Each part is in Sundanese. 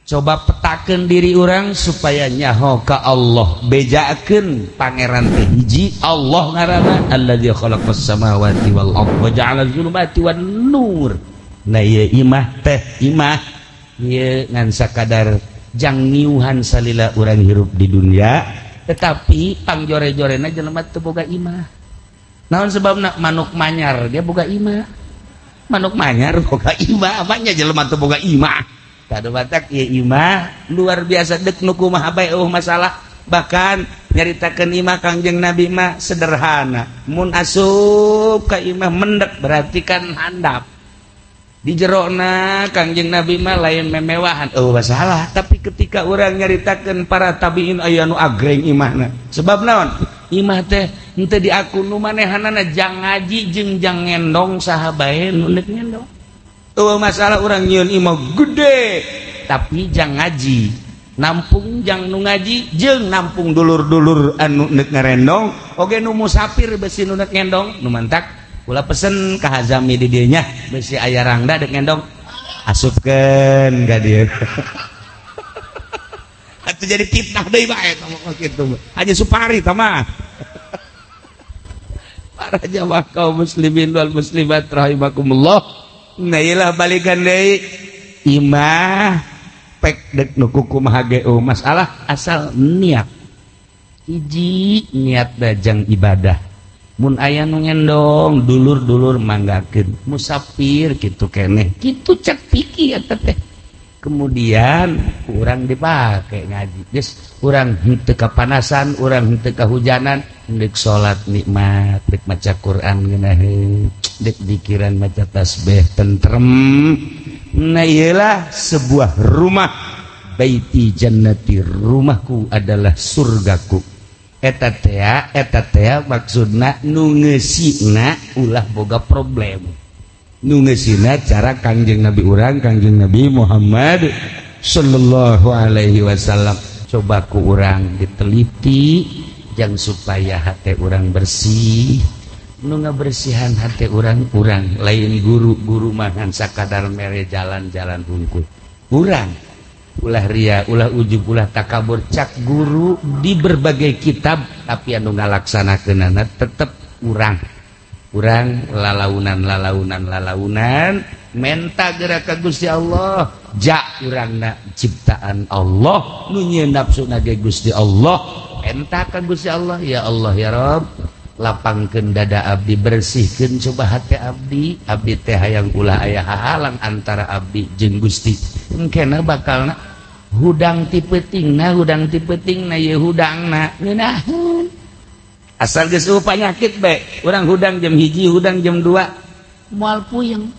Coba petakeun diri urang supaya nyaho ka Allah, bejakeun pangeran teh hiji Allah ngaranna alladzi khalaqas samawati wal ardh wa ja'alal zulumati wan nur. Nah ieu imah teh imah ieu ngan sakadar jang ngiuhan salila urang hirup di dunia, tetapi pangjore-jorena jelema teu boga imah. Naon sebabna? Manuk manyar dia boga imah, manuk manyar boga imah, apanya jelema teu boga imah. Kadu batak ieu imah luar biasa dek nu kumaha bae eueuh masalah. Bahkan nyaritakeun imah Kangjeng Nabi mah sederhana, mun asup ka imah mendek berarti kan handap di jerona. Kangjeng Nabi mah lain memewahan eueuh masalah, tapi ketika urang nyaritakeun para tabiin aya nu agreng imahna. Sebab naon? Imah teh henteu diaku nu manehanana jang ngaji jeung jang ngendong saha bae nu neuk ngendong. Eueuh masalah urang nyieun imah gede tapi jang ngaji, nampung jang nu ngaji jeung nampung dulur-dulur anu neuk ngarendong oge nu musafir besi nu neuk ngendong. Nu mantak ulah pesen ka Hazami di dieu nya besi aya rangda deuk ngendong asupkeun ka dieu. Atuh jadi fitnah deui bae ngomong kitu Haji Supari tah mah. Para jamaah kaum muslimin wal muslimat rahimakumullah. Nah iyalah balikan deui imah pek dek nu kumaha ge masalah asal niat hiji niat dajang ibadah. Mun aya nu ngendong dulur-dulur manggakeun musafir kitu keneh kitu cek pikir eta teh. Kemudian urang dipake ngaji geus urang henteu kapanasan, urang henteu kahujanan, deuk salat nikmat, deuk maca Quran ngeunaheun, dek dikiran maca tasbih tentrem. Nah iyalah sebuah rumah, baiti jannati, rumahku adalah surgaku. Eta tea maksudna nu ngeusina ulah boga problem. Nu ngeusina cara Kangjeng Nabi urang, Kangjeng Nabi Muhammad sallallahu alaihi wasallam. Coba ku urang diteliti jang supaya hate urang bersih. Nu ngabersihan hati urang-urang lain guru-guru mangan sakadar mere jalan-jalan hungkul. Urang ulah ria, ulah ujub, ulah takabur cak guru di berbagai kitab, tapi anu ngalaksanakeunana tetep urang. Urang lalaunan lalaunan lalaunan menta geura ka Gusti Allah, ja urangna ciptaan Allah nu nyieun nafsuna ge Gusti Allah, menta ka Gusti Allah, ya Allah ya Rabb, lapangkeun dada abdi, bersihkeun coba hati abdi, abdi teh hayang ulah aya hahalang antara abdi jeung Gusti. Engkena bakalna hudang ti peutingna, hudang ti peutingna ieu hudangna ngeunaheun. Asal geus eueuh panyakit bae, urang hudang jam 1, hudang jam 2, moal puyeng.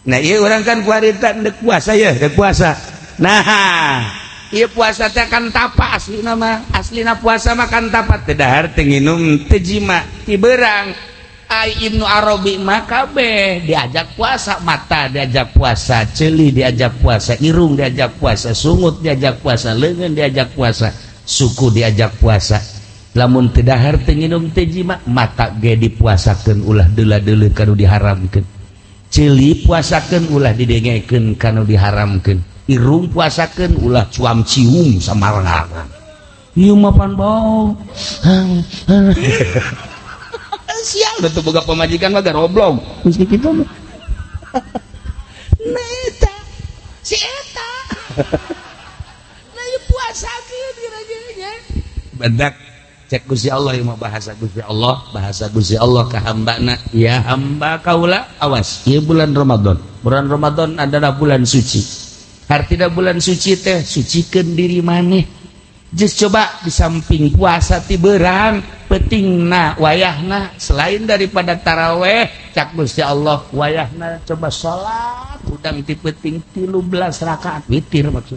Nah ieu urang kan kuarita deuk puasa ya, deuk puasa. Nah, ieu puasa teh kan tapa aslina mah, aslina puasa mah kan tapa teu dahar teu nginum teu jima ti beurang. Ai Ibnu Arabi mah kabeh diajak puasa, mata diajak puasa, ceuli diajak puasa, irung diajak puasa, sungut diajak puasa, leungeun diajak puasa, suku diajak puasa. Lamun teu dahar teu nginum teu jima, mata ge dipuasakeun ulah deula-deuleu kanu diharamkeun, ceuli puasakeun ulah didengekeun kanu diharamkeun, irung puasakeun ulah cuam cium samarangan. Ieu mah pan bau. Sial teu boga pamajikan mah garoblong. Geus kitu mah. Nah eta si eta. Nah ieu puasakeun kira-kira. Badak cek Gusti Allah ieu mah bahasa Gusti Allah, bahasa Gusti Allah ka hambana, ya hamba kaula awas ieu bulan Ramadan. Bulan Ramadan adalah bulan suci. Artinya bulan suci teh sucikeun diri maneh. Geus coba di samping puasa ti beurang peutingna wayahna selain daripada taraweh cak Gusti Allah wayahna coba salat hudang ti peuting 13 rakaat witir maksud.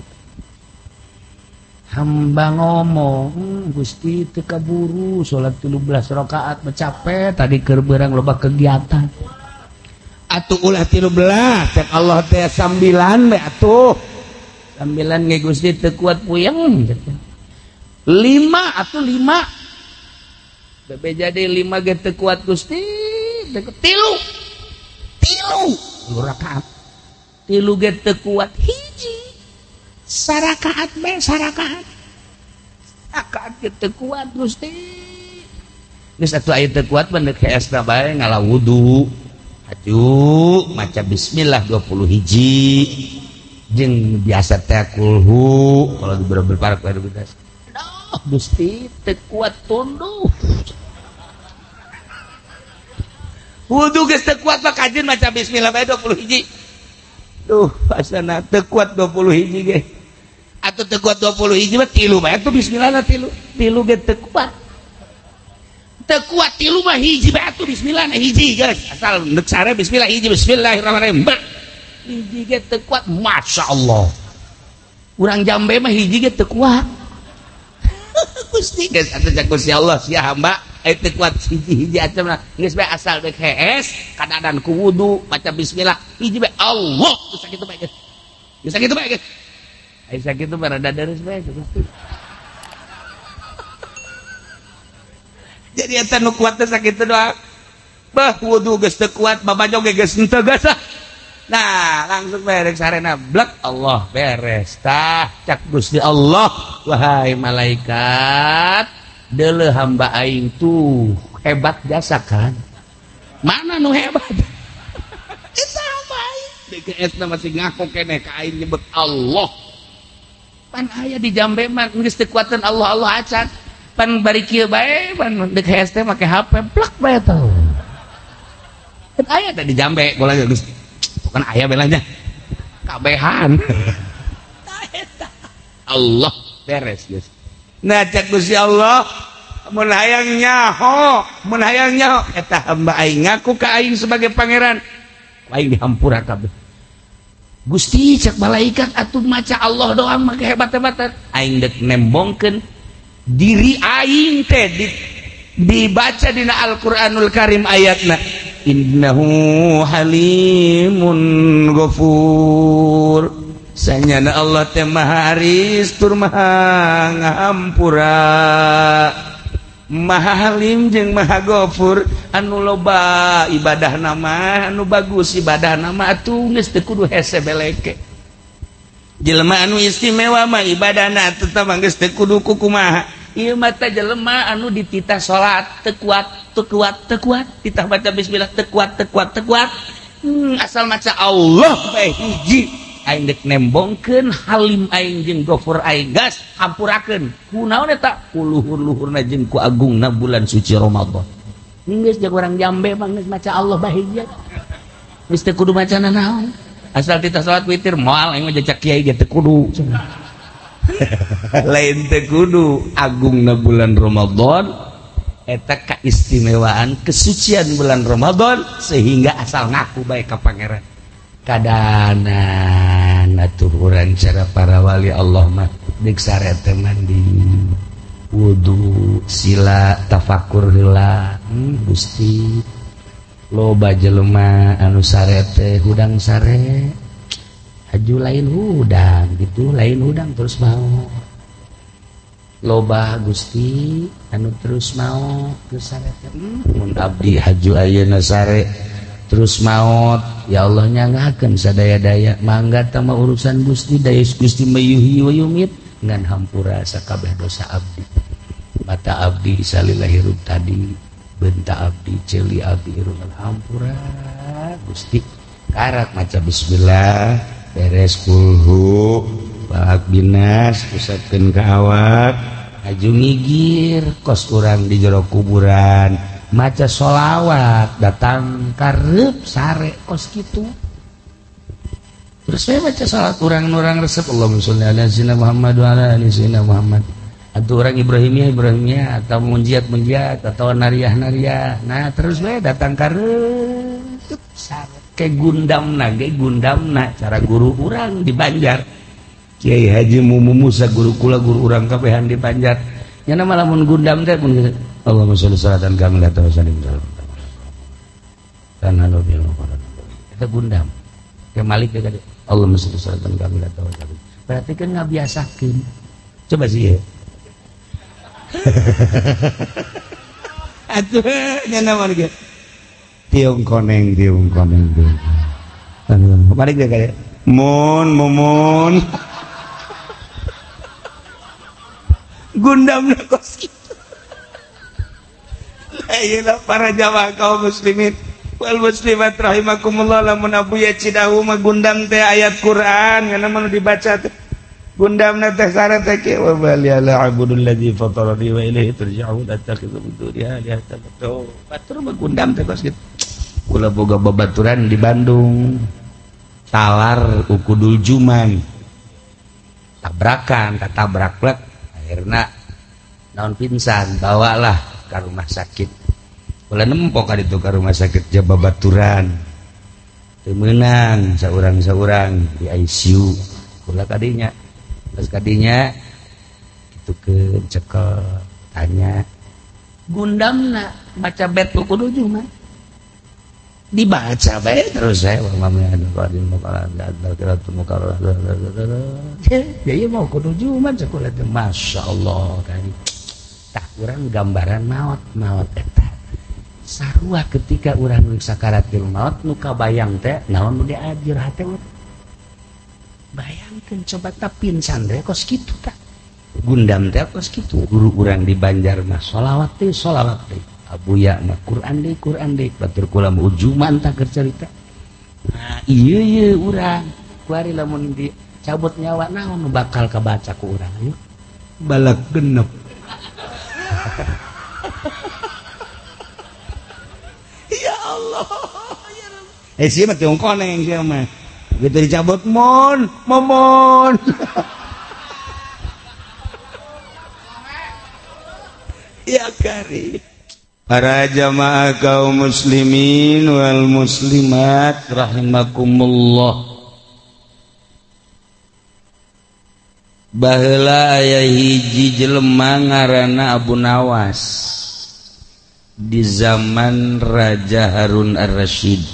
Hamba ngomong Gusti teu kaburu salat 13 rakaat capek tadi keur beurang loba kegiatan. Atuh ulah 13 cek Allah teh sambilan we atuh. Sambilan ge Gusti teu kuat puyeng gitu. 5 atuh 5. Bebe jadi 5 ge teu kuat Gusti, tilu. Tilu rakaat. Tilu ge teu kuat hiji. Sarakaat bae sarakaat. Akaat teu kuat Gusti. Geus atuh aya teu kuat mah deuk heesna bae ngala wudu. Atuh maca bismillah 20 hiji. Jeung biasa teh kulhu kalau di beberapa kualitas. Aduh Gusti teu kuat tunduh. Wudu geus teu kuat mah kajeun maca bismillah bae 20 hiji. Duh, asana teu kuat 20 hiji ge. Atuh teu kuat 20 hiji mah tilu bae atuh bismillahna tilu. Tilu ge teu kuat. Teu kuat tilu mah hiji bae atuh bismillahna hiji geus. Asal neuk sare bismillah hiji bismillahirrahmanirrahim. Hiji ge teu kuat, masyaallah. Urang jambe mah hiji ge teu kuat. Gusti geus atuh cak Gusti Allah sia hamba teu kuat hiji-hiji acem geus bae asal deuk hees kadadan ku wudu maca bismillah hiji bae Allah geus sakitu bae geus geus sakitu bae geus aya sakitu mah rada deres bae Gusti. Jadi eta nu kuat teh sakitu doang bah wudu geus teu kuat babajo ge geus henteu geus. Nah langsung beres sarena blek Allah beres tah cak Gusti Allah wahai malaikat deuleu hamba aing tuh hebat jasa kan mana nu hebat eta hamba aing DGS-na masih ngaku keneh ka aing nyebut Allah pan aya di jambe mah geus teu kuateun Allah Allah acan pan bari kieu bae pan deuk hees teh make HP plak bae tuh kan aya teh di jambe bola geus bukan aya belanya kabehan eta Allah beres geus. Nah cek Gusti Allah mun hayang nyaho mun hayang nyaho eta hamba aing ngaku ka aing sebagai pangeran aing dihampura kabeh Gusti cek malaikat atuh maca Allah doang mah hebat-hebatan aing deuk nembongkeun diri aing teh dibaca dina Al-Qur'anul Karim ayatna innahu halimun ghafur. Sanyana Allah teh maha aris tur maha ngahampura maha halim jeung maha ghafur anu loba ibadah nama anu bagus ibadah nama atuh geus teu kudu hese beleke jelema anu istimewa mah ibadahna atuh tah geus teu kudu kumaha ieu mah teh jelema anu dititah salat teu kuat teu kuat teu kuat titah baca bismillah teu kuat teu kuat teu kuat asal maca Allah bae hiji aing dek nembongkeun halim aing jeung gofur aing gas hampurakeun kunaon eta ku luhur-luhurna jeung ku agungna bulan suci Ramadan geus jeung urang jambe mah geus maca Allah bae hiji geus teu kudu maca nanaon asal titah salat witir moal aing mah jejak kiai ge teu kudu lain teu kudu agungna bulan Ramadan eta kaistimewaan kesucian bulan Ramadan sehingga asal ngaku bae ka pangeran kadanan atuh urang cara para wali Allah mah deuk sare teh mandi wudu sila tafakur heula Gusti loba jelema anu sare teh hudang sare haju lain hudang gitu lain hudang terus mau loba Gusti anu terus mau terus sare teh mun abdi haju ayeuna sare terus maut ya Allah nyangakeun sadaya-daya mangga tama urusan Gusti daya Gusti mayuhi wa yumit ngan hampura sakabeh dosa abdi mata abdi salila hirup tadi benta abdi ceuli abdi irung hampura Gusti karak maca bismillah beres kulhu balak binas pusatkeun ka awak aju ngigir kos urang di jero kuburan maca sholawat datang karep sare kos kitu terus saya baca salat urang-urang resep Allahumma sholli ala sayyidina Muhammad wa ala ali sayyidina Muhammad atau orang Ibrahimiyah Ibrahimiyah atau munjiat munjiat atau nariah nariah nah terus saya datang karep sare ke gundamna ge gundamna cara guru urang di Banjar Kiai Haji Mumu Musa guru kula guru urang kabehan di Banjar nyana malah mun gundam teh mun Allahumma sholli salatan kamilatan wa sallim tan halu bil eta gundam ke Malik ge Allahumma sholli salatan kamilatan wa sallim berarti kan ngabiasakeun coba sih ya atuh nyana mah ge tiung koneng tiung koneng tiung. Malik ge kaya mun mumun. Gundamna kos kitu. Ayeuna para jamaah kaum muslimin wal muslimat rahimakumullah, lamun Abuya Cidahu mah gundam teh ayat Quran ngana mah dibaca teh. Gundamna teh syarat teh kieu wa bali ala abudul ladzi fatarani wa ilaihi turja'un attakhidhu min duniha alihatan. Batur mah gundam teh kos kitu. Kula boga babaturan di Bandung talar ukudul juman tabrakan katabrak plek akhirna naon pingsan bawalah ke rumah sakit. Kula nempok ka ditu ka rumah sakit jababaturan teu meunang saurang-saurang di ICU. Kula kadinya terus kadinya kitu ke cekel tanya gundamna maca bet ukudul juman dibaca bae terus saya ya mau kudu jumat sekolah teh masyaallah kan tah urang gambaran maot maot eta sarua ketika urang sakaratil maot nu kabayang teh naon nu diajur hate urang bayangkeun coba tah pingsan teh kos kitu tah gundam teh kos kitu guru urang di Banjar mah sholawat teh Abuya mah Quran deui batur kula mah ujuman tah keur carita. Nah, ieu ieu urang kuari lamun dicabut nyawa naon bakal kabaca ku urang ayo balak genep. Ya Allah ya Rabb. Sia mah tiung koneng sia mah. Begitu dicabut mon momon. Ya kari. Para jamaah kaum muslimin wal muslimat rahimakumullah. Baheula aya hiji jelema ngaranna Abu Nawas di zaman Raja Harun Ar-Rasyid.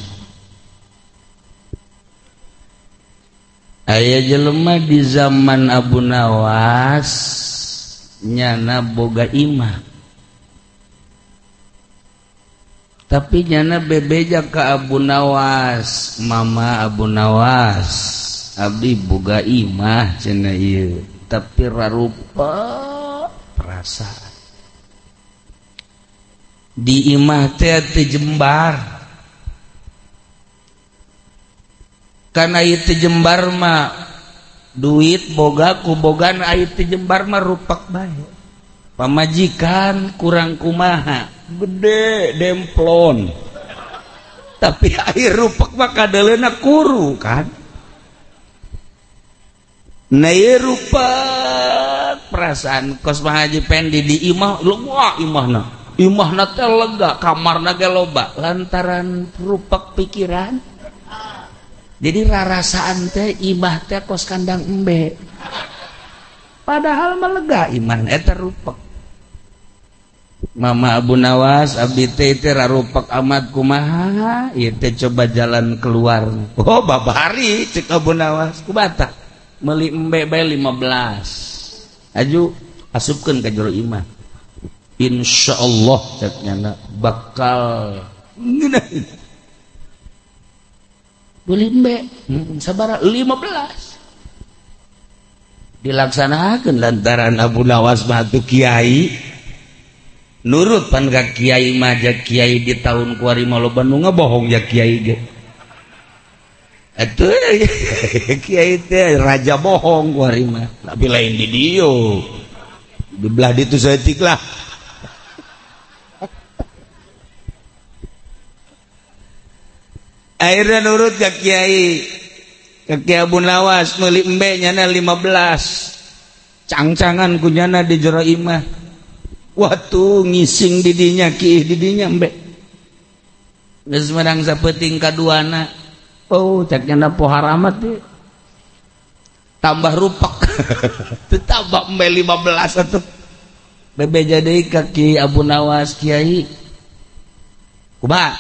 Aya jelema di zaman Abu Nawas nyana boga imah. Tapi nyana bebeja ke Abu Nawas, mama Abu Nawas, abdi boga imah cenah ieu, tapi rarupa perasaan. Di imah teh teu jembar. Kana ieu teu jembar mah duit boga ku bogana ieu teu jembar mah rupak bae. Pamajikan kurang kumaha gede demplon tapi air rupak mah kadeleuna kuru kan. Nah ieu rupak perasaan kos Pak Haji Pendi di imah lega imahna imahna teh lega kamarna ge loba lantaran rupak pikiran. Jadi rarasaan teh imah teh kos kandang embe padahal mah lega imah eta rupak. Mama Abu Nawas abdi teh rarupak amat kumaha ieu teh coba jalan keluar. Oh babari cek Abu Nawas kubata meuli embe bae 15 aju asupkeun ka jero imah. Insyaallah cek nyana bakal ngeunaheun beli embe sabaraha 15 dilaksanakeun lantaran Abu Nawas mah teu kiai nurut pan ka kiai mah ja kiai di tahun kuari mah loba nu ngabohong ja kiai ge atuh kiai teh raja bohong kuari mah tapi lain di dieu di belah ditu saeutik lah. Akhirnya nurut ka kiai Abu Nawas meuli embe nyana 15 cangcangan ku nyana di jero imah. Waktu ngising didinya kiih didinya embe geus menang sapeuting kaduana. Oh cek nyana pohar amat teh tambah rupak teu tambah embe 15 atuh bebeja deui ka Ki Abu Nawas kiai kumaha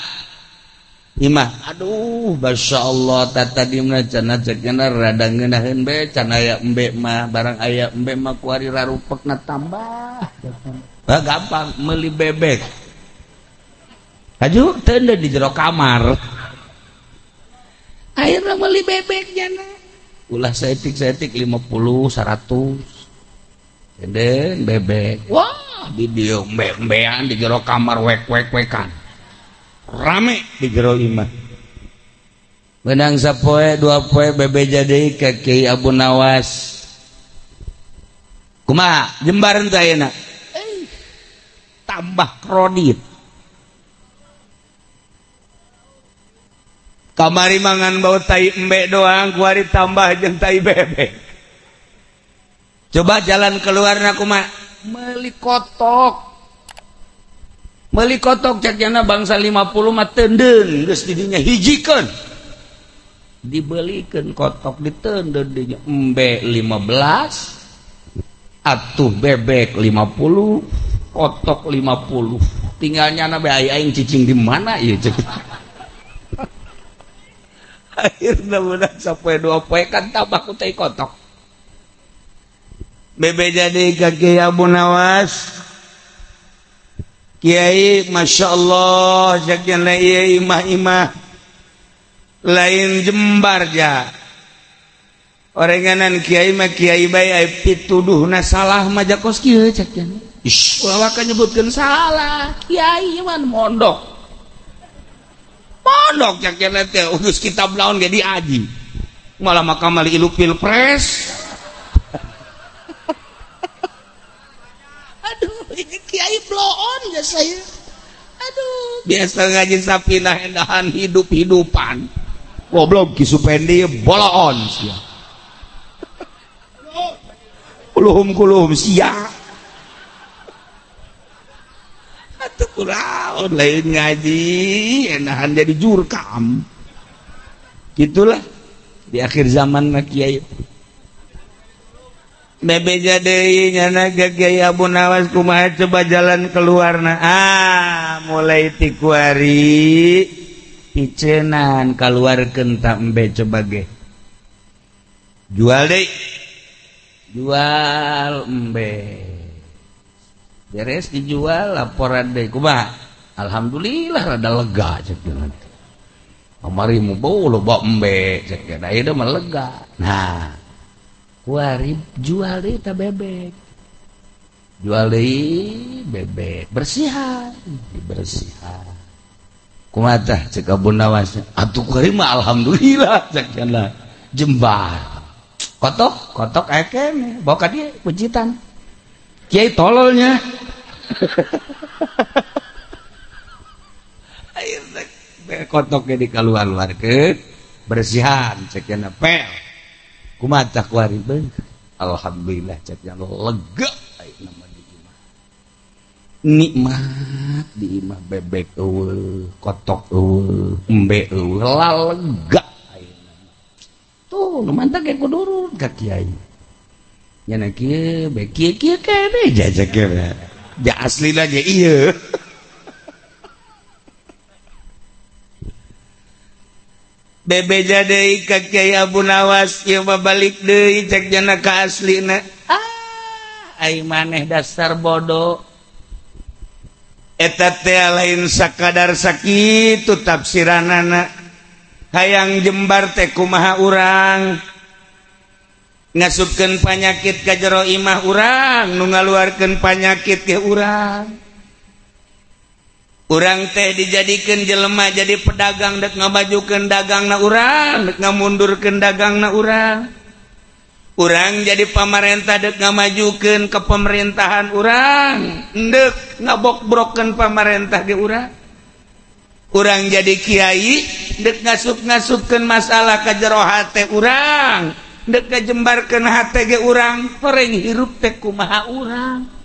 imah aduh masyaallah tata dimna cenah cek nyana rada ngeunaheun bae can aya embe mah barang aya embe mah kuari rarupekna tambah. Bah, gampang meuli bebek aju teu di jero kamar akhirnya meuli bebek nyana ulah saeutik-saeutik 50 100 Cendeng bebek. Wah, di dieu embe-embean di jero kamar wek-wek-wekan. Rame di jero imah. Benang sapoe dua poe bebeja deui ka Kiai Abu Nawas. Kumaha jembar teh ayeuna? Tambah kredit. Kamari mangan bau tai embe doang, kuari tambah jeung tai bebek. Coba jalan keluarna kumaha? Meuli kotok. Meuli kotok cek jana bangsa 50 mah teundeun geus di dinya hijikeun. Dibelikeun kotok diteundeun dinya embe 15 atuh bebek 50 kotok 50. Tinggal nyana bae aing cicing di mana ieu cek. Akhirna menang sapoe dua poe kan tambah ku tai kotok. Bebe jadi ka Kiai Abu Nawas. Kiai Masya Allah cek ieu imah-imah lain jembar ja. Orenganan kiai mah kiai bae ai pituduhna salah mah jakos kieu cek cenah. Ish, ulah waka nyebutkeun salah. Kiai mah mondok. Mondok cek cenah teh geus kitab naon ge diaji. Malah makamal ilu pilpres. Aduh, ini kiai bloon ya saya. Aduh, biasa ngaji sapinah endahan hidup-hidupan. Goblok Ki Supendi boloon sia. Kuluhum-kuluhum sia. Atuh kuraon lain ngaji enahan jadi jurkam. Gitulah di akhir zaman mah kiai. Bebeja deui nyana ka Kiai Abu Nawas kumaha coba jalan keluarna. Ah, mulai ti kuari picenan kaluarkeun ta embe coba ge. Jual deui. Jual embe. Beres dijual laporan deui kumaha? Alhamdulillah rada lega cek nanti. Kamari mu bau loba embe cek da ieu mah lega. Nah, kuari jual deui ta bebek. Jual deui bebek, bersihan, dibersihan. Kumaha tah cek Abu Nawas? Atuh kuari mah alhamdulillah cek cenah. Jembar. Kotok, kotok aya keneh, bawa ka dieu pujitan. Kiai tololnya. Ayeuna kotoknya dikaluar-luarkeun, bersihan cek cenah pel. Kumaha tah kuari beung? Alhamdulillah cek cenah lega ayeuna mah di imah. Nikmat di imah bebek eueuh, kotok eueuh, embe eueuh, lega ayeuna. Tuh, nu mantap ge kudu urut ka kiai. Nya kieu be kieu kieu keneh jajak ge. Da aslina ge ieu. Bebeja deui ka Kiai Abu Nawas ieu mah balik deui cek jana ka aslina. Ah, ai maneh dasar bodoh. Eta teh lain sakadar sakitu tafsiranana. Hayang jembar teh kumaha urang. Ngasupkeun panyakit ka jero imah urang, nu ngaluarkeun panyakit ke urang. Urang teh dijadikeun jelema jadi pedagang dek ngamajukeun dagangna urang, dek ngamundurkeun dagangna urang. Urang jadi pamarentah dek ngamajukeun ke pemerintahan urang, dek ngabokbrokeun pamarentah ge urang. Urang jadi kiai dek ngasup-ngasupkeun masalah ka jero hate urang, dek ngajembarkeun hate ge urang, horeng hirup teh kumaha urang.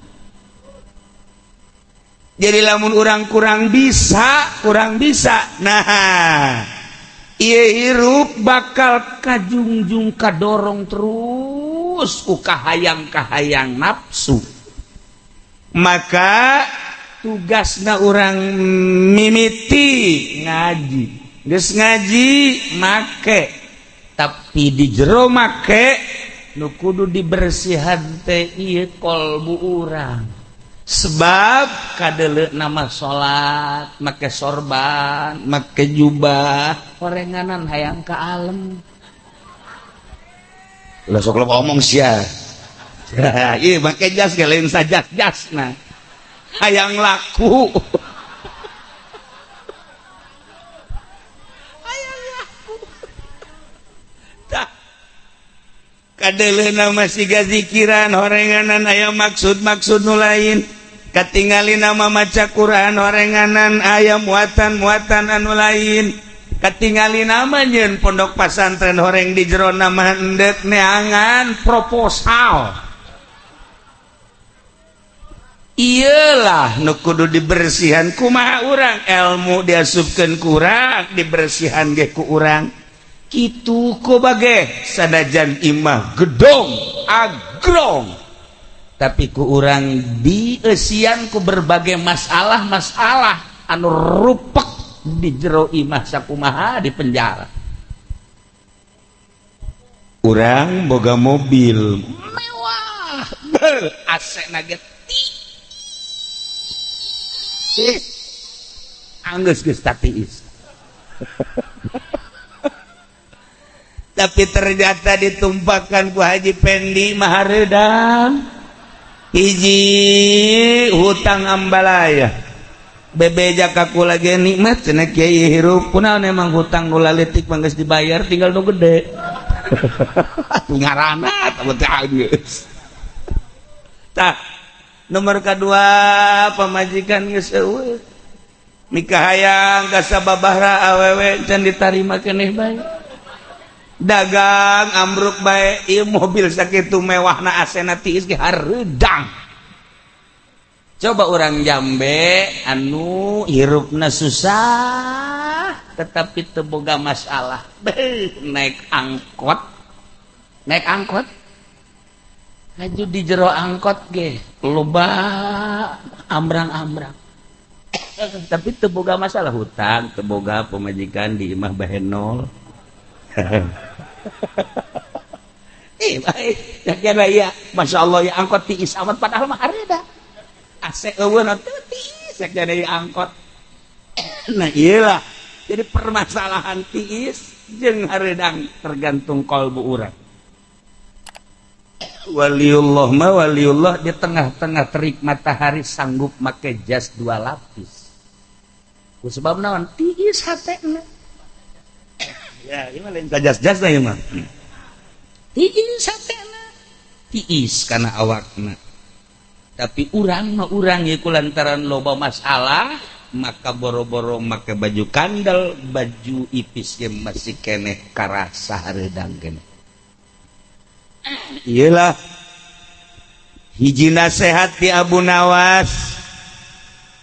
Jadi lamun urang kurang bisa. Nah, ieu hirup bakal kajungjung kadorong terus ku kahayang-kahayang nafsu. Maka tugasna urang mimiti ngaji. Geus ngaji make, tapi di jero make nu kudu dibersihan teh ieu kolbu urang. Sebab kadele nama salat, make sorban, make jubah, horenganan hayang ka alem. Lah sok loba omong sia. Ieu make jas ge lain sajas-jasna. Hayang laku. Hayang laku. Tah. Kadeleuna masih gazikiran horenganan aya maksud-maksud nu lain. Katingali nama maca Quran horenganan aya muatan-muatan anu lain. Katingali nama nyeun pondok pasantren horeng di jero nama endek neangan proposal. Iyalah nu kudu dibersihan kumaha urang, ilmu diasupkeun ku urang, dibersihan ge ku urang. Kitu ku bage sanajan imah gedong agrong, tapi ku urang dieusian ku berbagai masalah-masalah anu rupek di jero imah sakumaha di penjara. Urang boga mobil mewah, AC na ge tiis, anggeus geus tatiis. Tapi ternyata ditumpahkan ku Haji Pendi mah hareudang. Hiji hutang ambalaya bebeja ka kula ge nikmat cenah kiai hirup kunaon emang hutang kula leutik mah geus dibayar tinggal nu gede. Atuh ngaranna teh geus. Tah nomor kadua pamajikan geus eueuh nikah hayang ka sababahra awewe can ditarima keneh bae. Dagang ambruk bae, ieu mobil sakitu mewahna asena tiis ge hareudang. Coba urang Jambe anu hirupna susah tetapi teu boga masalah. Beuh, naik angkot. Naik angkot. Haju di jero angkot ge loba ambrang-ambrang. Tapi teu boga masalah hutang, teu boga pamajikan di imah bahenol. Baik, ya, Masya Allah ya angkot tiis amat padahal mah hareda. AC eueun teu tiis jadi angkot. Nah iyalah, jadi permasalahan tiis jeung hareudang tergantung kalbu urang. Waliullah ma waliullah di tengah-tengah terik matahari sanggup make jas 2 lapis. Ku sebab naon? Tiis hatena. Ya, ieu mah lain jas-jas ieu mah. Tiis hatena. Tiis kana awakna. Tapi urang mah urang ieu kulantaran loba masalah, maka boro-boro make baju kandel, baju ipis ge masih keneh karasa hareudang keneh. Iyalah hiji nasehat di Abu Nawas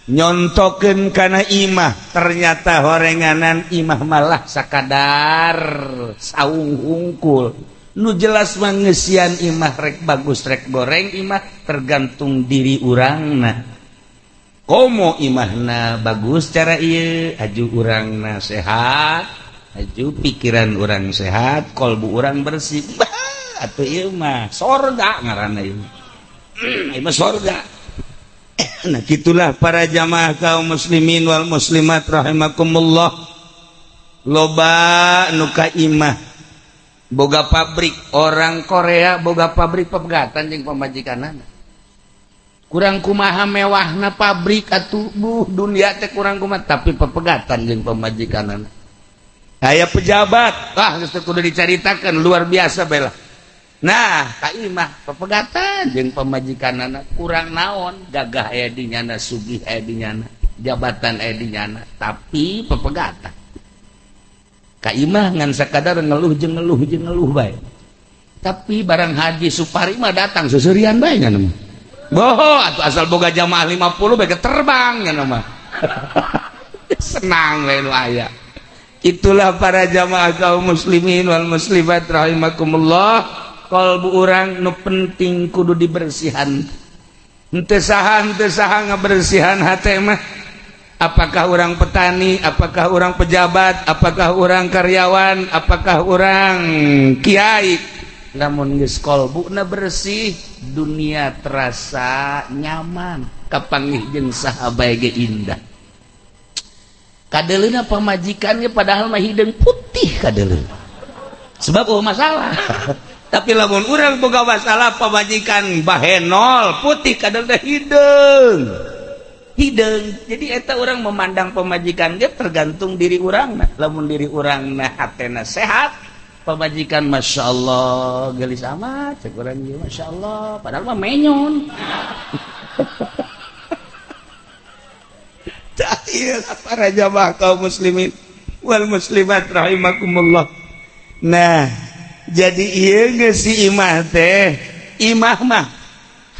nyontokeun kana imah, ternyata horenganan imah malah sakadar saung hungkul. Nu jelas mah ngeusian imah rek bagus rek goreng imah tergantung diri urangna. Komo imahna bagus cara ieu, aju urangna sehat, aju pikiran urang sehat, kolbu urang bersih. Atuh ieu mah sorga ngaranna ieu. Ieu mah sorga. Nah gitulah para jamaah kaum muslimin wal muslimat rahimakumullah. Loba nu ka imah boga pabrik, orang Korea boga pabrik pepegatan jeung pamajikanana. Kurang kumaha mewahna pabrik atuh buh dunia teh kurang kumaha tapi pepegatan jeung pamajikanana. Aya pejabat, wah geus teu kudu dicaritakeun luar biasa bae lah. Nah, ka imah pepegatan jeung pamajikanana kurang naon, gagah aya di nyana, sugih aya di nyana, jabatan aya di nyana, tapi pepegatan. Ka imah ngan sakadar ngeluh jeung ngeluh jeung ngeluh bae. Tapi barang Haji Supari mah datang seuseurian bae nya mah. Boho atuh asal boga jamaah 50 bae terbang nya mah. Senang we nu aya. Itulah para jamaah kaum muslimin wal muslimat rahimakumullah. Kalbu urang nu penting kudu dibersihan. Henteu saha ngabersihan hate mah. Apakah orang petani, apakah orang pejabat, apakah orang karyawan, apakah orang kiai. Lamun geus kalbuna bersih, dunia terasa nyaman, kapanggih jeung saha bae ge indah. Kadeleuna pamajikannya padahal mah hideung putih kadeleuna. Sebab eueuh masalah. Tapi lamun urang boga masalah pamajikan bahenol putih kadang teh hideung. Hideung. Jadi eta urang memandang pamajikan ge tergantung diri urang. Lamun diri urang na hatena sehat, pamajikan Masya Allah gelis amat cek urang ieu Masya Allah padahal mah menyon. Tah ieu para jamaah kaum muslimin wal muslimat rahimakumullah. Nah, jadi ieu geus si imah teh, imah mah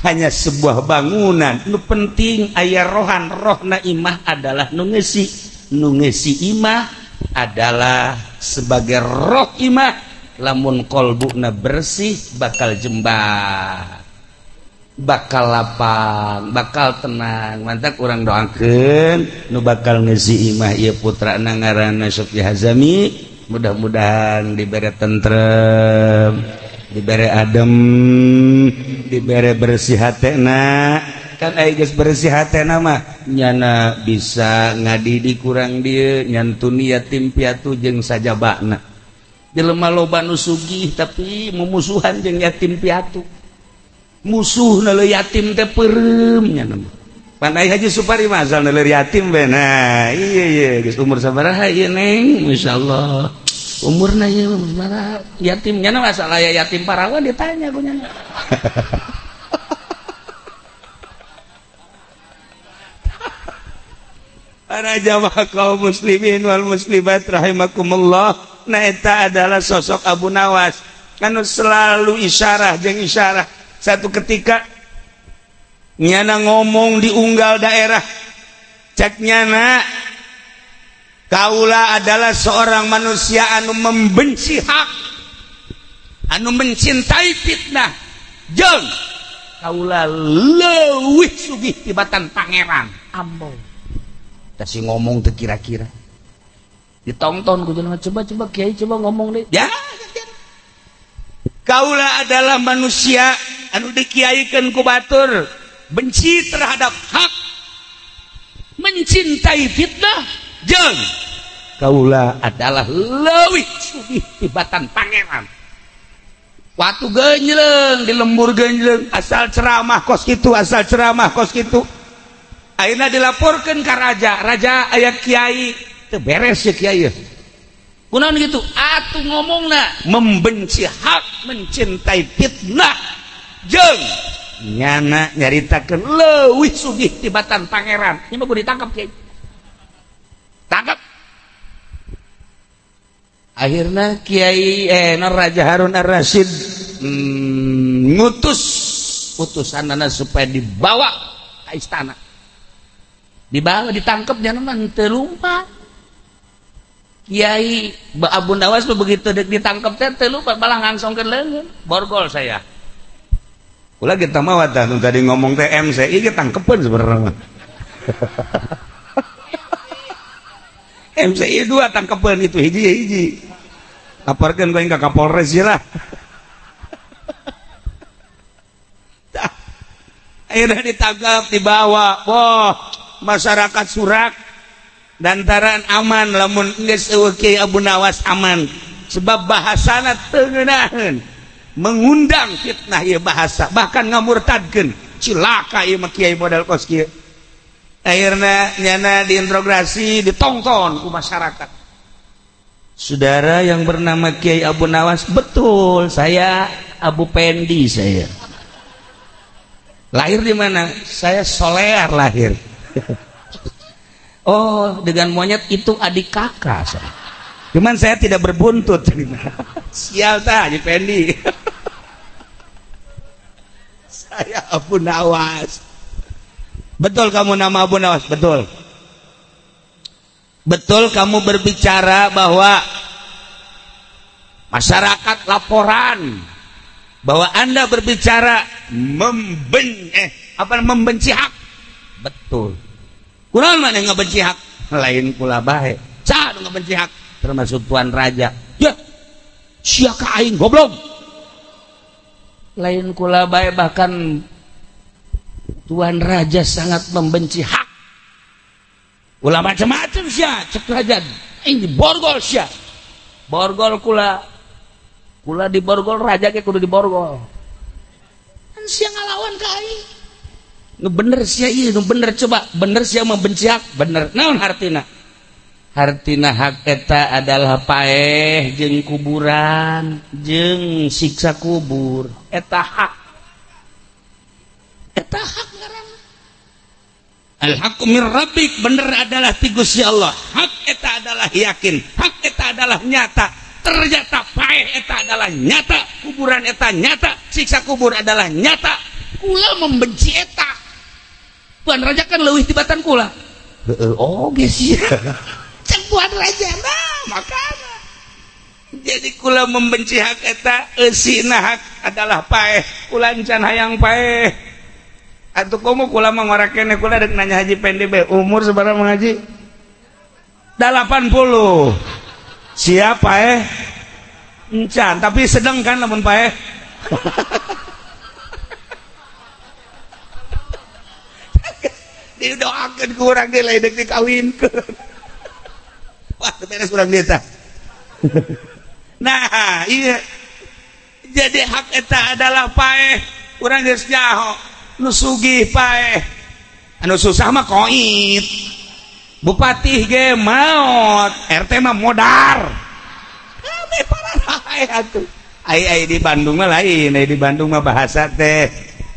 hanya sebuah bangunan. Nu penting aya rohan, rohna imah adalah nu ngeusi. Nu ngeusi imah adalah sebagai roh imah. Lamun kolbuna bersih bakal jembar, bakal lapang, bakal tenang. Mantak urang doakeun nu bakal ngeusi imah ieu putrana ngaranna Sofi Hazami. Mudah-mudahan diberi tentrem, diberi adem, diberi bersih hatena. Kan aya geus bersih hatena mah nyana bisa ngadidik kurang dieu nyantuni yatim piatu jeung sajabana. Jelema loba nu sugih tapi mumusuhan jeung yatim piatu. Musuhna leuh yatim teh peureum nya mah. Pan ai Haji Supari mah asal leur yatim be. Nah, iya iya geus umur sabaraha ieu Neng? Masyaallah. Umurna ieu sabaraha? Yatim nya masalah aya yatim parawan ditanya ku nya. Para jamaah kaum muslimin wal muslimat rahimakumullah. Nah eta adalah sosok Abu Nawas anu selalu isyarah jeung isyarah. Satu ketika nyana ngomong di unggal daerah, cek nyana kaula adalah seorang manusia anu membenci hak, anu mencintai fitnah, jeung kaula leuwih sugih tibatan pangeran. Ambo tah si ngomong teu kira-kira ditonton ku jelema, coba-coba kiai coba ngomong deh. Ya, kaula adalah manusia anu dikiaikeun ku batur, benci terhadap hak, mencintai fitnah, jeung kaula adalah leuwih sugih tibatan pangeran. Watu genjleng di lembur genjleng, asal ceramah kos kitu, asal ceramah kos kitu. Ayeuna dilaporkeun ka raja, raja aya kiai teu beres ya kiai. Kunaon gitu? Atuh ngomongna membenci hak, mencintai fitnah, jeung nyana nyaritakeun leuwih sugih tibatan pangeran. Ieu mah kudu ditangkap kiai. Tangkap. Akhirna kiai Raja Harun Ar-Rasyid ngutus utusanana supaya dibawa ke istana. Dibawa ditangkap nyana mah teu lumpat. Kiai Abu Nawas begitu ditangkap teh teu lumpat, malah ngangsongkeun leungeun. Borgol saya. Ulah kita mah tah tadi ngomong teh MCI kita tangkepeun sebenarnya mah. MCI 2 tangkepeun itu hiji hiji. Laporkeun ku ka Kapolres lah. Akhirnya ditangkap, dibawa. Wah, masyarakat surak dantaran aman lamun geus eueuh Kiai Abu Nawas aman. Sebab bahasana teu ngeunaheun. Mengundang fitnah ieu bahasa, bahkan ngamurtadkeun. Cilaka ieu mah kiai modal kos kieu. Akhirna nyana diinterogasi, ditongton ku masyarakat. Saudara yang bernama Kiai Abu Nawas, betul, saya Abu Pendi saya. Lahir di mana? Saya Solear lahir. Oh, dengan monyet itu adik kakak saya. Cuman saya tidak berbuntut. Sial tah Haji Pendi. Saya Abu Nawas. Betul kamu nama Abu Nawas? Betul. Betul kamu berbicara bahwa masyarakat laporan bahwa Anda berbicara membenci hak. Betul. Kunaon maneh ngabenci hak? Lain kula bae. Saha nu ngabenci hak? Termasuk tuan raja. Ya. Sia ka aing goblok. Lain kula bae, bahkan tuan raja sangat membenci hak. Ulah macam-macam sia, cek raja. Ini borgol sia. Borgol kula. Kula diborgol raja ge kudu diborgol. Kan sia ngalawan ka aing. Nu bener sia ieu, nu bener coba, bener sia membenci hak, bener. Naon hartina? Hartina hak eta adalah paeh jeung kuburan, jeung siksa kubur. Eta hak. Eta hak ngaranna. Al haqqu mir rabbik, bener adalah ti Gusti Allah. Hak eta adalah yakin, hak eta adalah nyata. Ternyata paeh eta adalah nyata, kuburan eta nyata, siksa kubur adalah nyata. Kula membenci eta. Tuan Raja kan leuwih tibatan kula. Heeh, oge sia. Cek Tuan Raja nah, makana. Jadi kula membenci hak eta, eusina hak adalah paeh. Kula encan hayang paeh. Atuh komo kula mah ngora keneh, kula rek nanya Haji Pendi bae, umur sabaraha Mang Haji? 80. Siap paeh? Encan, tapi sedeng kan lamun paeh. Didoakeun ku urang ge lain deuk dikawinkeun. Wah, beres urang dieu tah. Nah, iya. Jadi hak eta adalah paeh. Urang geus nyaho nu sugih paeh. Anu susah mah koit. Bupati ge maot, RT mah modar. Kabeh pararae atuh. Ai di Bandung mah lain, ai di Bandung mah bahasa teh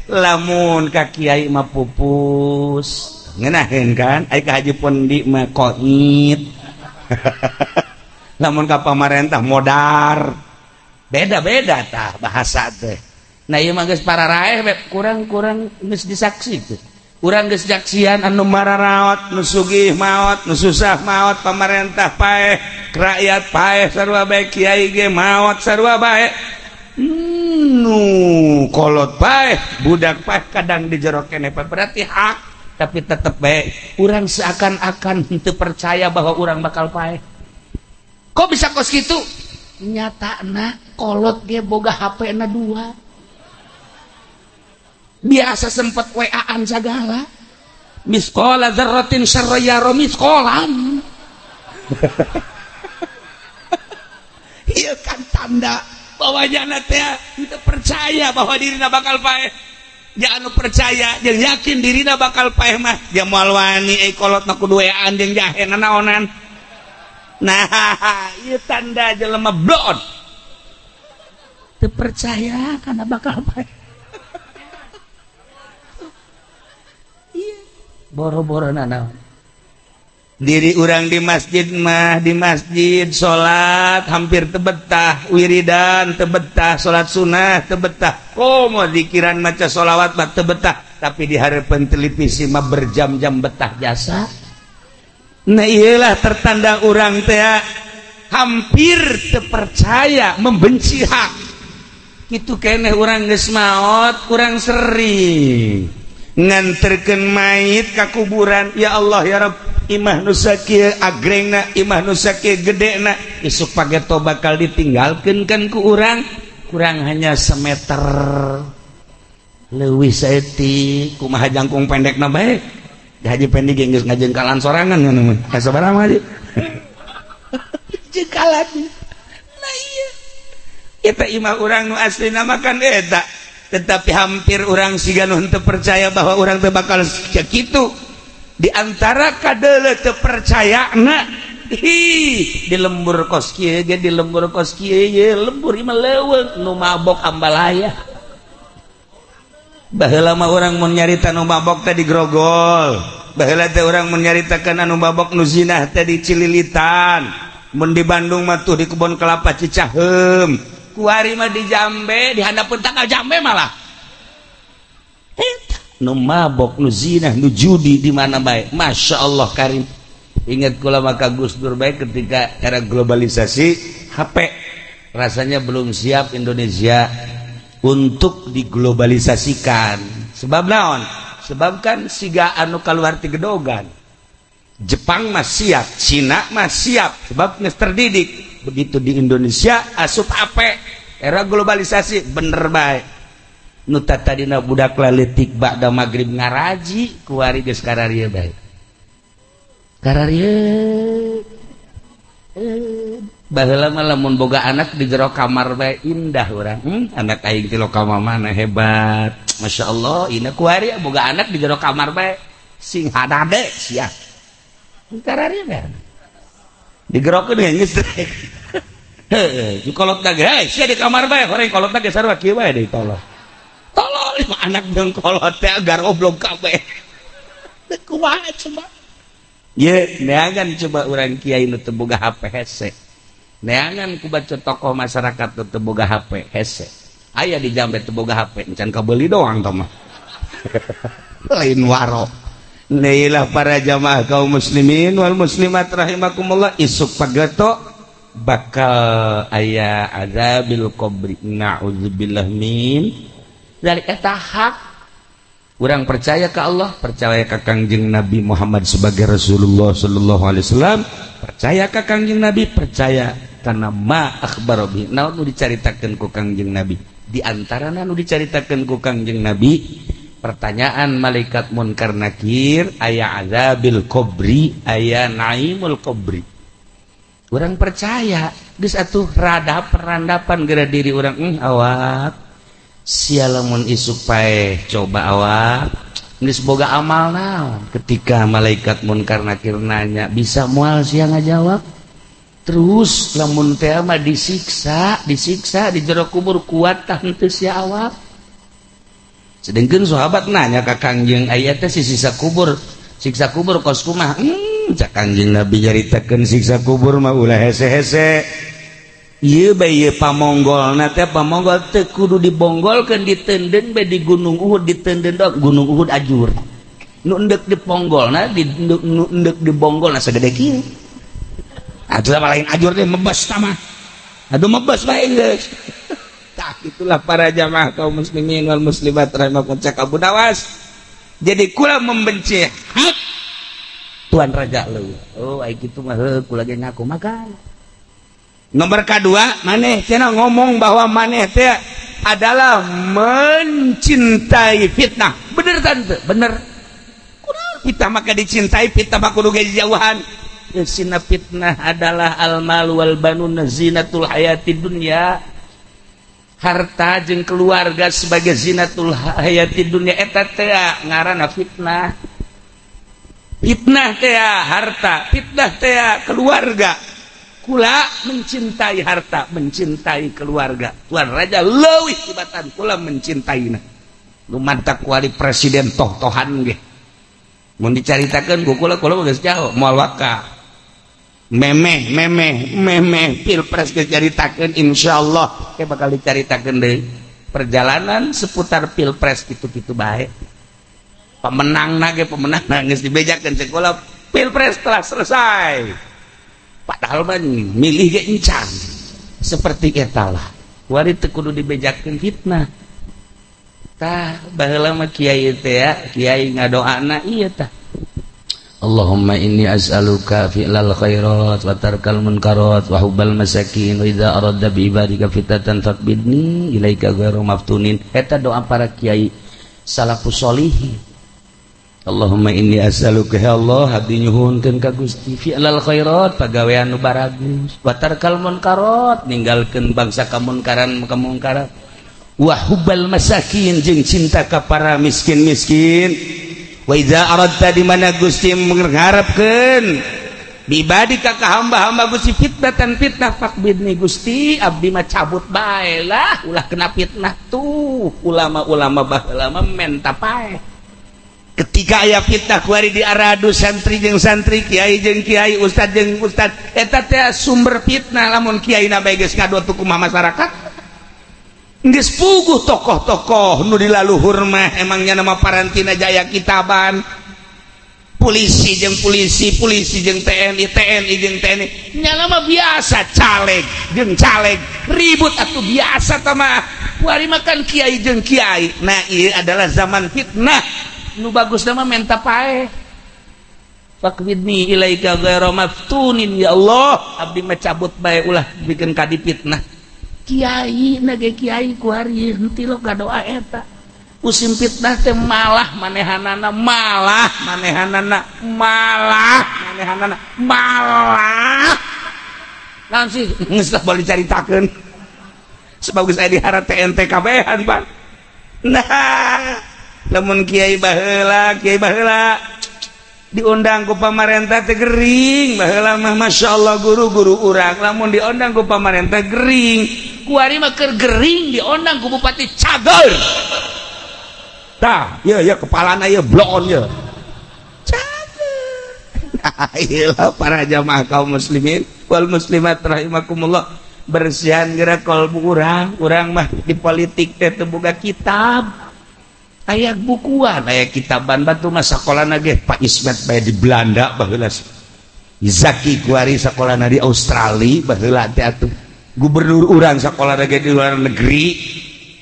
lamun ka kiai mah pupus. Ngeunaheun kan? Ai ka Haji Pondi mah koit. Lamun ka pamarentah modar. Beda-beda tah bahasa teh. Nah ieu mah geus pararaeh kurang-kurang geus disaksi teh. Urang geus jaksian anu mararaot, nu sugih maot, nu susah maot, pamarentah paeh, rakyat paeh sarua bae, kiai ge maot sarua bae. Nu kolot paeh, budak paeh kadang di jero keneh berarti hak, tapi tetep bae urang seakan-akan henteu percaya bahwa urang bakal paeh. Kok bisa kos kitu? Nyatana kolot ge boga HP-na 2. Biasa sempet WA-an segala. Misqala dzarratin syarra yara misqalan. Ieu kan tanda bahwa jana teh teu percaya bahwa dirina bakal paeh. Ja anu percaya jeung yakin dirina bakal paeh mah dia moal wani euy kolotna kudu WA-an jeung jahe nanaonan. Nah, ieu tanda jelema blon. Teu percaya kana bakal paeh. Boro-boro nanaon. Diri urang di masjid mah, di masjid salat hampir tebetah, wiridan tebetah, salat sunnah tebetah, komo zikiran maca sholawat mah tebetah, tapi di hareupeun televisi mah berjam-jam betah jasa. Nah iyalah tertanda urang teh hampir terpercaya membenci hak. Kitu keneh urang geus maot, kurang sering nganterkeun mayit ka kuburan. Ya Allah ya Rabb, imah nu sakieu agrengna, imah nu sakieu gedena, isuk pageto bakal ditinggalkeun kan ku urang, kurang hanya semeter leuwih saeutik, kumaha jangkung pendekna bae. Haji Pendi ge geus ngajengkalan sorangan ngono mah. Sabaraha mah Haji? Jengkalan. Nah iya. Eta imah urang nu aslina mah kan eta. Tetapi hampir orang siga nu henteu percaya bahwa orang teu bakal sakitu. Di antara kadeuleu teu percayana, hi di lembur kos kieu ge, di lembur kos kieu ye, lembur ieu mah leuweung nu mabok ambalaya. Baheula mah urang mun nyarita nu mabok teh digrogol. Baheula teh urang mun nyaritakeun anu mabok nu zinah teh dicililitan. Mun di Bandung mah tuh di kebon kelapa Cicaheum. Kuari mah di jambe, di handapeun tanggal jambe malah. Eta nu mabok, nu zinah, nu judi di mana bae. Masya Allah karim. Ingat kula maka Gus Dur bae ketika era globalisasi HP rasanya belum siap Indonesia untuk diglobalisasikan. Sebab naon? Sebab kan siga anu kaluar ti gedogan. Jepang mah siap, Cina mah siap, sebab geus terdidik. Begitu di Indonesia asup HP era globalisasi bener bae. Nu tadina budak laletik ba'da magrib ngaraji kuari geus kararieu bae. Kararieu Baheula mah lamun boga anak di jero kamar bae indah urang. Anak aing ti lokal mana hebat. Masya Allah, ina kuari boga anak di jero kamar bae sing hadade sia. Karari bae. Digerokeun geus geus. Heuh, kolot ge, hei sia di kamar bae, horeng kolot ge sarua kieu bae deui tolol. Tolol anak jeung kolot teh agar oblong kabeh. Kumaha coba? Ye, neangan coba urang kiai nu teu boga HP hese. Neangan ku baca tokoh masyarakat nu teu boga HP hese. Aya di jambe teu boga HP, encan kabeuli doang tah mah. Lain waro. Neilah para jamaah kaum muslimin wal muslimat rahimakumullah, isuk pageto bakal aya azabil qabri. Na'udzubillah min dzalik. Eta hak. Urang percaya ke Allah, percaya ke Kangjeng Nabi Muhammad sebagai Rasulullah sallallahu alaihi wasallam, percaya ke Kangjeng Nabi, percaya karena ma akhbaro bi. Naon nu dicaritakeun ku Kangjeng Nabi? Di antarana nu dicaritakeun ku Kangjeng Nabi, pertanyaan malaikat munkar nakir, aya azabil qabri, aya naimul qabri. Urang percaya, geus atuh rada perandapan geura diri urang, awak sia lamun isuk paeh coba awak geus boga amal naon. Ketika malaikat munkar nakir nanya, bisa moal sia ngajawab? Terus lamun teh mah disiksa, disiksa di jero kubur kuat tah henteu sia awak. Sedengkeun sahabat nanya ka Kangjeng, aya teh si siksa kubur, siksa kubur kos kumaha? Cak Kangjeng Nabi nyaritakeun siksa kubur mah ulah hese-hese. Ieu bae ieu pamonggolna teh pamonggol teu kudu dibonggolkeun, ditenden bae di Gunung Uhud, ditenden dong Gunung Uhud ajur. Nu endek diponggolna, di nu endek dibonggolna sagede kieu. Atuh mah lain ajur teh mebes tah mah. Aduh mebes bae geus. Tah itulah para jamaah kaum muslimin wal muslimat rahimakumullah, cak Abu Nawas. Jadi kula membenci hak Tuan Raja leuwih. Oh ai kitu mah heuh kula ge ngaku makan. Nomor kedua, maneh cenah ngomong bahwa maneh teh adalah mencintai fitnah. Bener tante, bener. Kudu fitnah maka dicintai, fitnah mah kudu ge jauhan. Sina fitnah adalah al-mal wal banun zinatul hayati dunya. Harta jeung keluarga sebagai zinatul hayati dunya eta teh ngaranna fitnah. Fitnah teh harta, fitnah teh keluarga. Kula mencintai harta, mencintai keluarga. Tuan Raja leuwih tibatan kula mencintaina. Nu mantak kuali presiden toh-tohan ge. Mun dicaritakeun ku kula, kula geus jauh moal waka. Memeh memeh memeh pilpres geus caritakeun, insyaallah ke bakal dicaritakeun deui. Perjalanan seputar pilpres kitu-kitu bae. Pemenangna ge pemenangna geus dibejakeun cek kula, pilpres telah selesai. Padahal mah milih ge encan. Seperti eta lah. Kuari teu kudu dibejakeun fitnah. Tah baheula mah kiai teh ya, kiai ngadoana ieu tah. Allahumma inni as'aluka fi'lal khairat wa tarkal munkarat wa hubbal masakin wa idza aradta bi ibadika fitnatan faqbidni ilaika ghairu maftunin. Eta doa para kiai salafus solihin. Allahumma inni as'aluka ya Allah, abdi nyuhunkeun ka Gusti fi'lal khairat pagawean nu baragus, wa tarkal munkarat ninggalkeun bangsa kamunkaran kamungkaran, wa hubbal masakin jeung cinta ka para miskin-miskin. Wa idza aradta di mana Gusti mengharapkeun bibadika ka hamba-hamba Gusti fitnatan fitnah faqbidni Gusti abdi mah cabut bae lah ulah kena fitnah tuh. Ulama-ulama baheula mah menta pae. Ketika aya fitnah kuari diaradu santri jeung santri, kiai jeung kiai, ustad jeung ustad, eta teh sumber fitnah. Lamun kiai na bae geus ngadotu kumaha masyarakat geus puguh tokoh-tokoh nu dilaluhur mah emangnya nama parantina jaya kitaban, polisi jeung polisi, polisi jeung TNI, TNI jeung TNI, nyala mah biasa caleg jeung caleg ribut atuh biasa tah mah. Kuari makan kiai jeung kiai. Nah ieu adalah zaman fitnah. Nu bagus nama menta pae. Faqbidni ilaika ghairu maftunin ya Allah, abdi mah cabut bae ulah bikin kadi fitnah. Kiai na ge kiai kuari henteu lo gadoa eta. Musim fitnah teh malah manehanana, malah manehanana, malah manehanana, malah Naon sih geus lah boleh dicaritakeun. Sebab geus aya diharap TNT kabehan, Pak. Nah, lamun kiai baheula diundang ku pamarentah teh gering, baheula mah masyaallah guru-guru urang lamun diundang ku pamarentah gering. Kuari mah keur gering diundang ku bupati cager. Tah, ieu ieu kepalana ieu bloon ieu. Cager. Nah, ieu para jamaah kaum muslimin wal muslimat rahimakumullah. Bersihan geura kolbu urang, urang mah di politik teh teu boga kitab. Aya bukuan, aya kitaban batu mah sakolana ge Pak Ismet bae di Belanda baheula. Zaki kuari sakolana di Australia baheula teh atuh. Gubernur urang sakolana ge di luar negeri.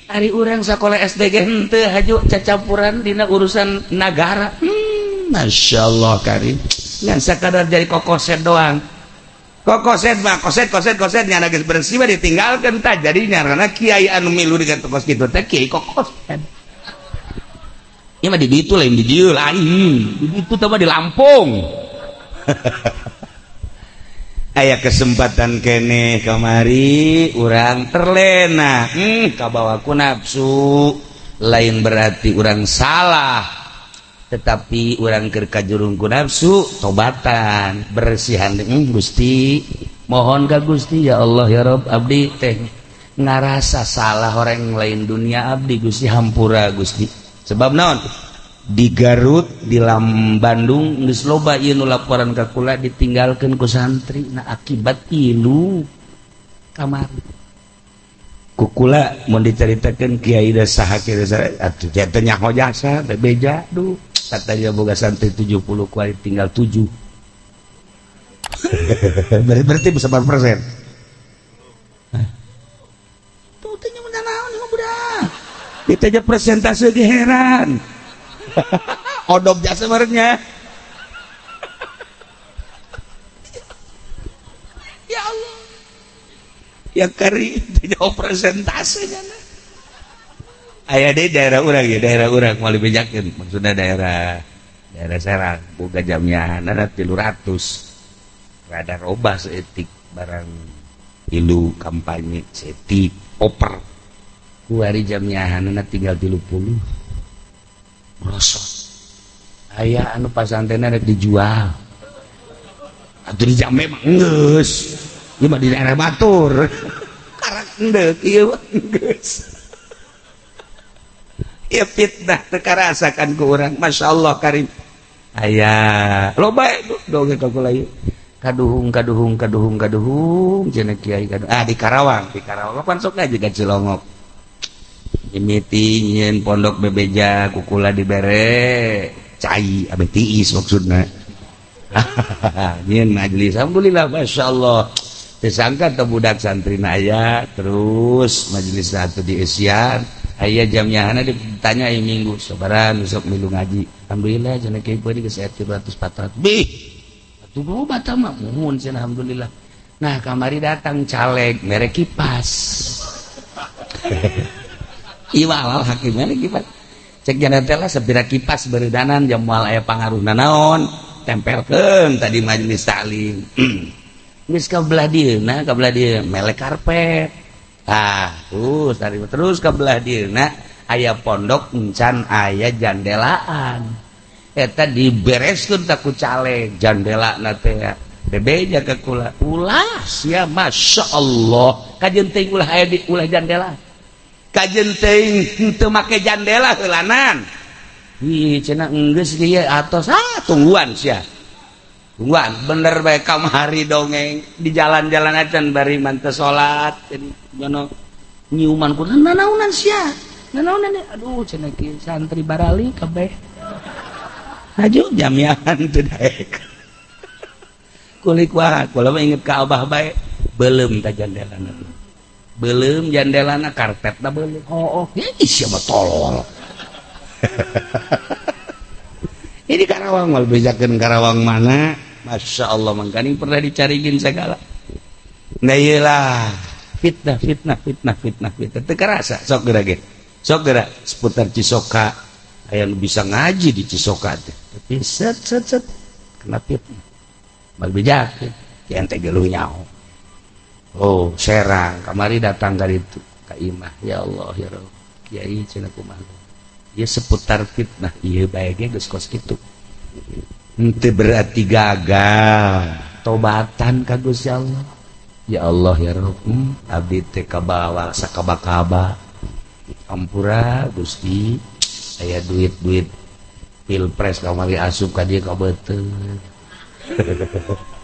Ari urang sakola SD ge henteu haju cacampuran dina urusan nagara. Masyaallah karim. Ngan sakadar jadi kokoset doang. Kokoset mah koset koset koset nyana geus bersih mah ditinggalkeun tah jadi nyarana kiai anu milu dengan tokos kitu teh kiai kokoset. Ieu mah di ditu lain di dieu lain. Di ditu teh mah di Lampung. Aya kesempatan keneh kamari urang terlena. Kabawa ku nafsu. Lain berarti urang salah. Tetapi urang keur kajurung ku nafsu tobatan, bersihan Gusti. Mohon ka Gusti ya Allah ya Rob abdi teh ngarasa salah orang lain dunia abdi Gusti hampura Gusti. Sebab naon? Di Garut, di Bandung geus loba ieu nu laporan ka kula ditinggalkeun ku santri. Nah akibat ilu kamari. Ku kula mun dicaritakeun kiai da saha kiai da atuh teh nyaho jasa teh beja duh. Katanya boga santri 70 kuari tinggal 7. Berarti bisa berapa persen? Tuh teh nyaho naon ieu budak. Ditanya presentase ge heran. Odok jasa barengnya. Ya Allah. Ya kari jauh presentasenya. Aya deui daerah urang ya, daerah urang moal dibejakeun. Maksudna daerah Serang boga jamiahna 300. Rada robah seetik barang ilu kampanye seetik oper. Kuari jamiahanna tinggal 30. Merosot. Aya anu pasantrenna rek dijual. Atuh di jambe mah geus. Ieu mah di daerah batur. Karak endek ieu mah geus. Ieu fitnah teu karasakan ku urang. Masyaallah karim. Aya loba dongeng ka kula ieu. Kaduhung kaduhung kaduhung kaduhung cenah kiai kaduhung. Ah di Karawang pan sok aja ka Cilongok. Mimiti nyieun pondok bebeja kukula dibere cai abe tiis maksudna. Nyieun majelis alhamdulillah masyaallah. Teu sangka teh budak santrina aya terus majelis satu di Asian aya jamnyahana ditanya aya minggu sabaran besok milu ngaji. Alhamdulillah cenah kiai beureum geus 300 400. Bih. Atuh loba tah mah muhun cenah alhamdulillah. Nah kamari datang caleg mere kipas. Iwalal hakimnya kipas. Cek jana teh lah sepira kipas beredanan jam moal aya pangaruhna naon tempelkeun tadi majelis taklim. Geus ka belah dieuna ka belah dieu melek karpet. Ah, terus tadi terus ka belah dieuna aya pondok encan aya jandelaan. Eta dibereskeun ta ku caleg jandelana teh. Bebeja ka kula. Ulah sia masyaallah. Kajeun teuing ulah aya di ulah jandela. Kajeun teuing henteu make jandela heulanan. Ih cenah enggeus ieu atos ah tungguan sia. Tungguan bener bae kamari dongeng di jalan-jalan acan bari manteu salat nyono nyiuman ku nanaonan sia. Nanaonan aduh cenah kieu santri barali kabeh. Haju jamiahan teu daek. Kulik wae kula mah inget ka abah bae beuleum ta jandelana. Belum jandelana karpetna belum. Oh, ih siapa tolol. Ini Karawang mal bejakeun Karawang mana? Masya Allah mangkaning pernah dicarigin segala. Nah iyalah fitnah fitnah fitnah fitnah fitnah. Teu karasa sok geura ge. Sok geura seputar Cisoka aya nu bisa ngaji di Cisoka teh. Tapi set set set kena fitnah. Mal bejakeun kieu ente geluh nyaho. Oh Serang kamari datang ka ditu ka imah ya Allah ya Rabb kiai cenah kumaha ieu seputar fitnah ieu bae ge geus kos kitu henteu berarti gagal tobatan ka Gusti Allah ya Allah ya Rabb abdi teh kabawa sakaba-kaba ampura Gusti aya duit-duit pilpres kamari asup ka dieu ka beuteung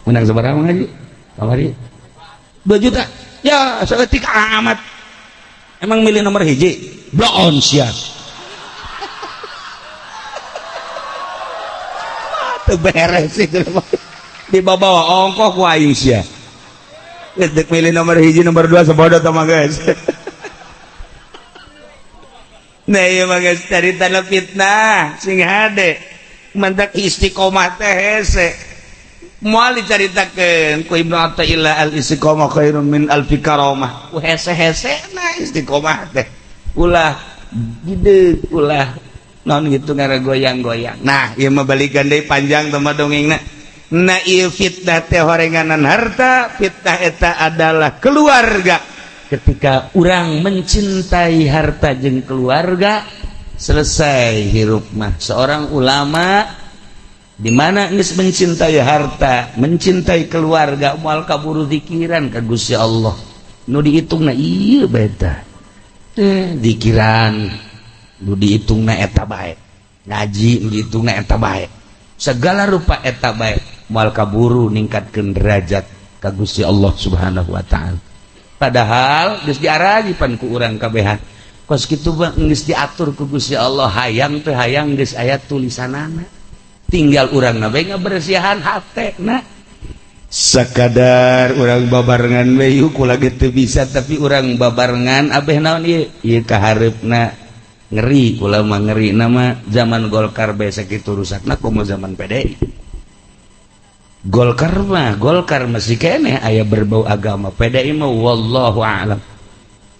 menang sabaraha ngaji kamari 2 juta ya saeutik amat emang milih nomor hiji bloon sia teu beres itu dibawa ongkoh ku aing sia geus milih nomor hiji nomor 2 sabodo tah mah geus. Nah ieu mah geus caritana fitnah sing hade mantak istiqomah teh hese moal dicaritakeun ku Ibnu Athaillah al istiqomah khairun min alfi karamah ku hese-hese na istiqomah teh ulah gede ulah non gitu ngaragoyang-goyang. Nah ieu mah balikan deui panjang teh mah dongengna. Nah ieu fitnah teh horenganan harta, fitnah eta adalah keluarga. Ketika orang mencintai harta jeung keluarga selesai hirup mah. Seorang ulama di mana geus mencintai harta, mencintai keluarga moal kaburu zikiran ka Gusti Allah. Nu dihitungna ieu bae tah. Zikiran nu dihitungna eta bae. Ngaji nu dihitungna eta bae. Segala rupa eta bae moal kaburu ningkatkeun derajat ka Gusti Allah Subhanahu wa taala. Padahal geus diarajipan ku urang kabehan. Kos kitu mah geus diatur ku Gusti Allah hayang teu hayang geus aya tulisanana. Tinggal urang bae ngabersihan hatena. Sakadar urang babarengan we yeuh kula ge teu bisa tapi urang babarengan abeh naon ieu? Ieu kahareupna ngeri kula mah ngeri nama zaman Golkar bae sakitu rusakna komo zaman PDI. Golkar mah Golkar masih keneh aya berbau agama PDI mah wallahu a'lam.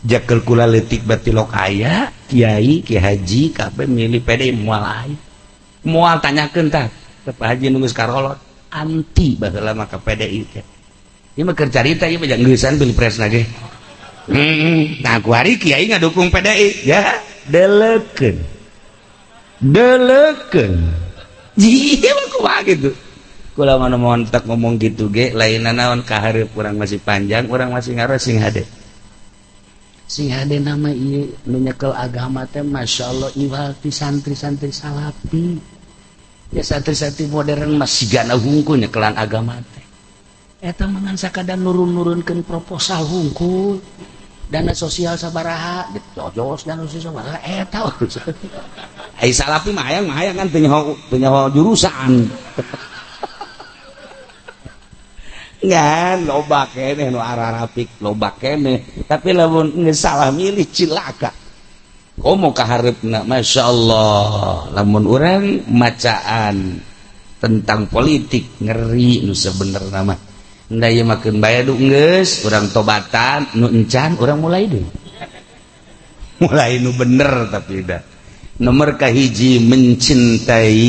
Jakel kula leutik batilok aya kiai ki haji kabeh milih PDI moal aya. Moal tanyakeun tah Pak Haji nu geus karolot anti baheula mah ka PDI teh. Ieu mah keur carita ieu mah geusan pilpresna ge. Nah ku hari kiai ngadukung PDI ya deleukeun. Deleukeun. Ieu mah kumaha kitu. Kula mana montek ngomong gitu ge lainna naon kahareup urang masih panjang urang masih ngaros sing hade. Sing hade nama ieu nu nyekel agama teh masyaallah iwal ti santri-santri salafi. Ya santri-santri modern mah sigana hungkul nyekelan agama teh. Eta mah ngan sakadar nurun-nurunkeun proposal hungkul. Dana sosial sabaraha dijojos dana sosial sabaraha eta urusan. Ai salafi mah hayang kan teu nyaho jurusan. Ngan loba keneh nu ararapik loba keneh tapi lamun geus salah milih cilaka komo kahareupna masyaallah lamun urang macaan tentang politik ngeri nu sebenerna mah nda ieu mah keun bae du geus urang tobatan nu encan urang mulai deui mulai nu bener tapi dah nomor kahiji mencintai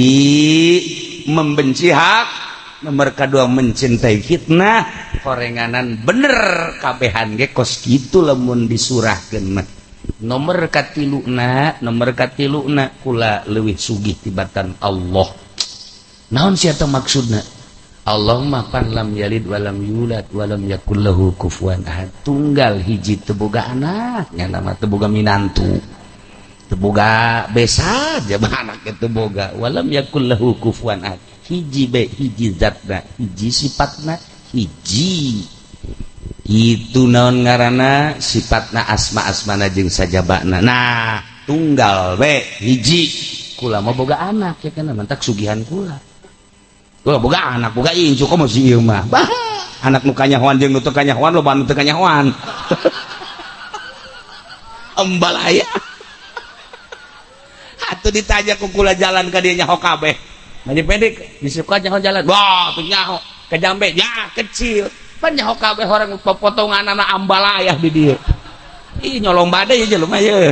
membenci hak. Nomor kedua mencintai fitnah horenganan bener kabehan ge kos kitu lamun disurahkeun mah. Nomor katiluna kula leuwih sugih tibatan Allah. Naon sia teh maksudna? Allah mah pan lam yalid walam yulad walam yakul lahu kufuwan ahad. Tunggal hiji teu boga anak, nya mah teu boga minantu. Teu boga besa jaba anak ge teu boga walam yakul lahu kufuwan ahad. Hiji be hiji zatna hiji sifatna hiji itu naon ngaranna sifatna asma-asmana jeung sajabana. Nah tunggal be hiji kula mah boga anak ya kana mantak sugihan kula kula boga anak boga incu komo si ieu mah bah anak nu kanyahoan jeung nu teu kanyahoan loba nu teu kanyahoan embal aya atuh ditanya ku kula jalan ka dieu nyaho kabeh. Mani pendek disuka nyaho jalan. Wah, tuh nyaho ke jambe ya kecil. Pan nyaho kabeh orang potongan anak ambalayah di dieu. Ih nyolong badai jelema ye.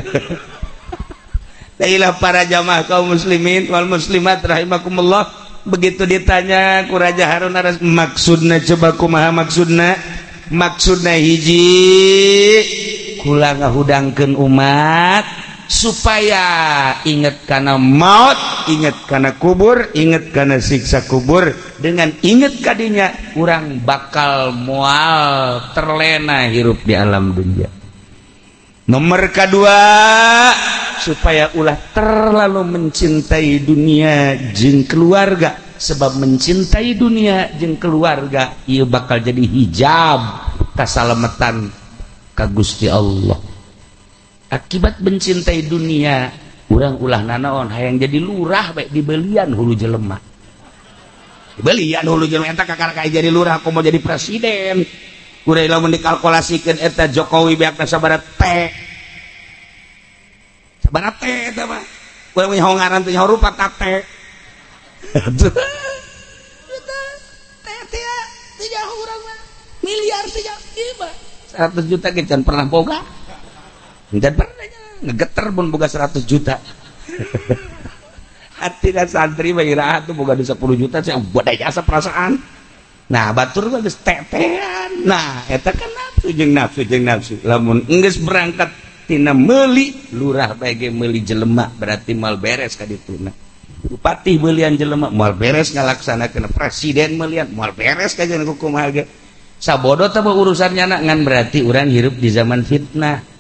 Lailah para jamaah kaum muslimin wal muslimat rahimakumullah. Begitu ditanya ku Raja Harun Ar-Rasyid maksudna coba kumaha maksudna? Maksudna hiji kula ngahudangkeun umat supaya inget kana maut, inget kana kubur, inget kana siksa kubur. Dengan inget kadinya urang bakal moal terlena hirup di alam dunia. Nomor kedua, supaya ulah terlalu mencintai dunia jeung keluarga, sebab mencintai dunia jeung keluarga ieu bakal jadi hijab kasalametan ka Gusti Allah. Akibat mencintai dunia, urang ulah nanaon hayang jadi lurah bae dibelian hulu jelema. Dibelian hulu jelema eta kakara kayak jadi lurah aku mau jadi presiden. Urang lamun dikalkulasikeun eta Jokowi beakna sabaraha T. Sabaraha T eta mah. Urang nyaho ngaran teh nyaho rupa ta T. Eta T teh teu nyaho urang mah. Miliar teh ieu mah. 100 juta ge can pernah boga. Dan pernah ngegeter pun boga 100 juta. Hati dan santri mah iraha tuh boga 10 juta saya buat jasa perasaan. Nah, batur mah geus tetean. Nah, eta kan nafsu jeung nafsu jeung nafsu. Lamun geus berangkat tina meuli lurah bae ge meuli jelema berarti moal beres ka dituna. Bupati meulian jelema moal beres ngalaksanakeun, presiden meulian moal beres ka jeung kumaha ge. Sabodo teh urusannya na ngan berarti urang hirup di zaman fitnah.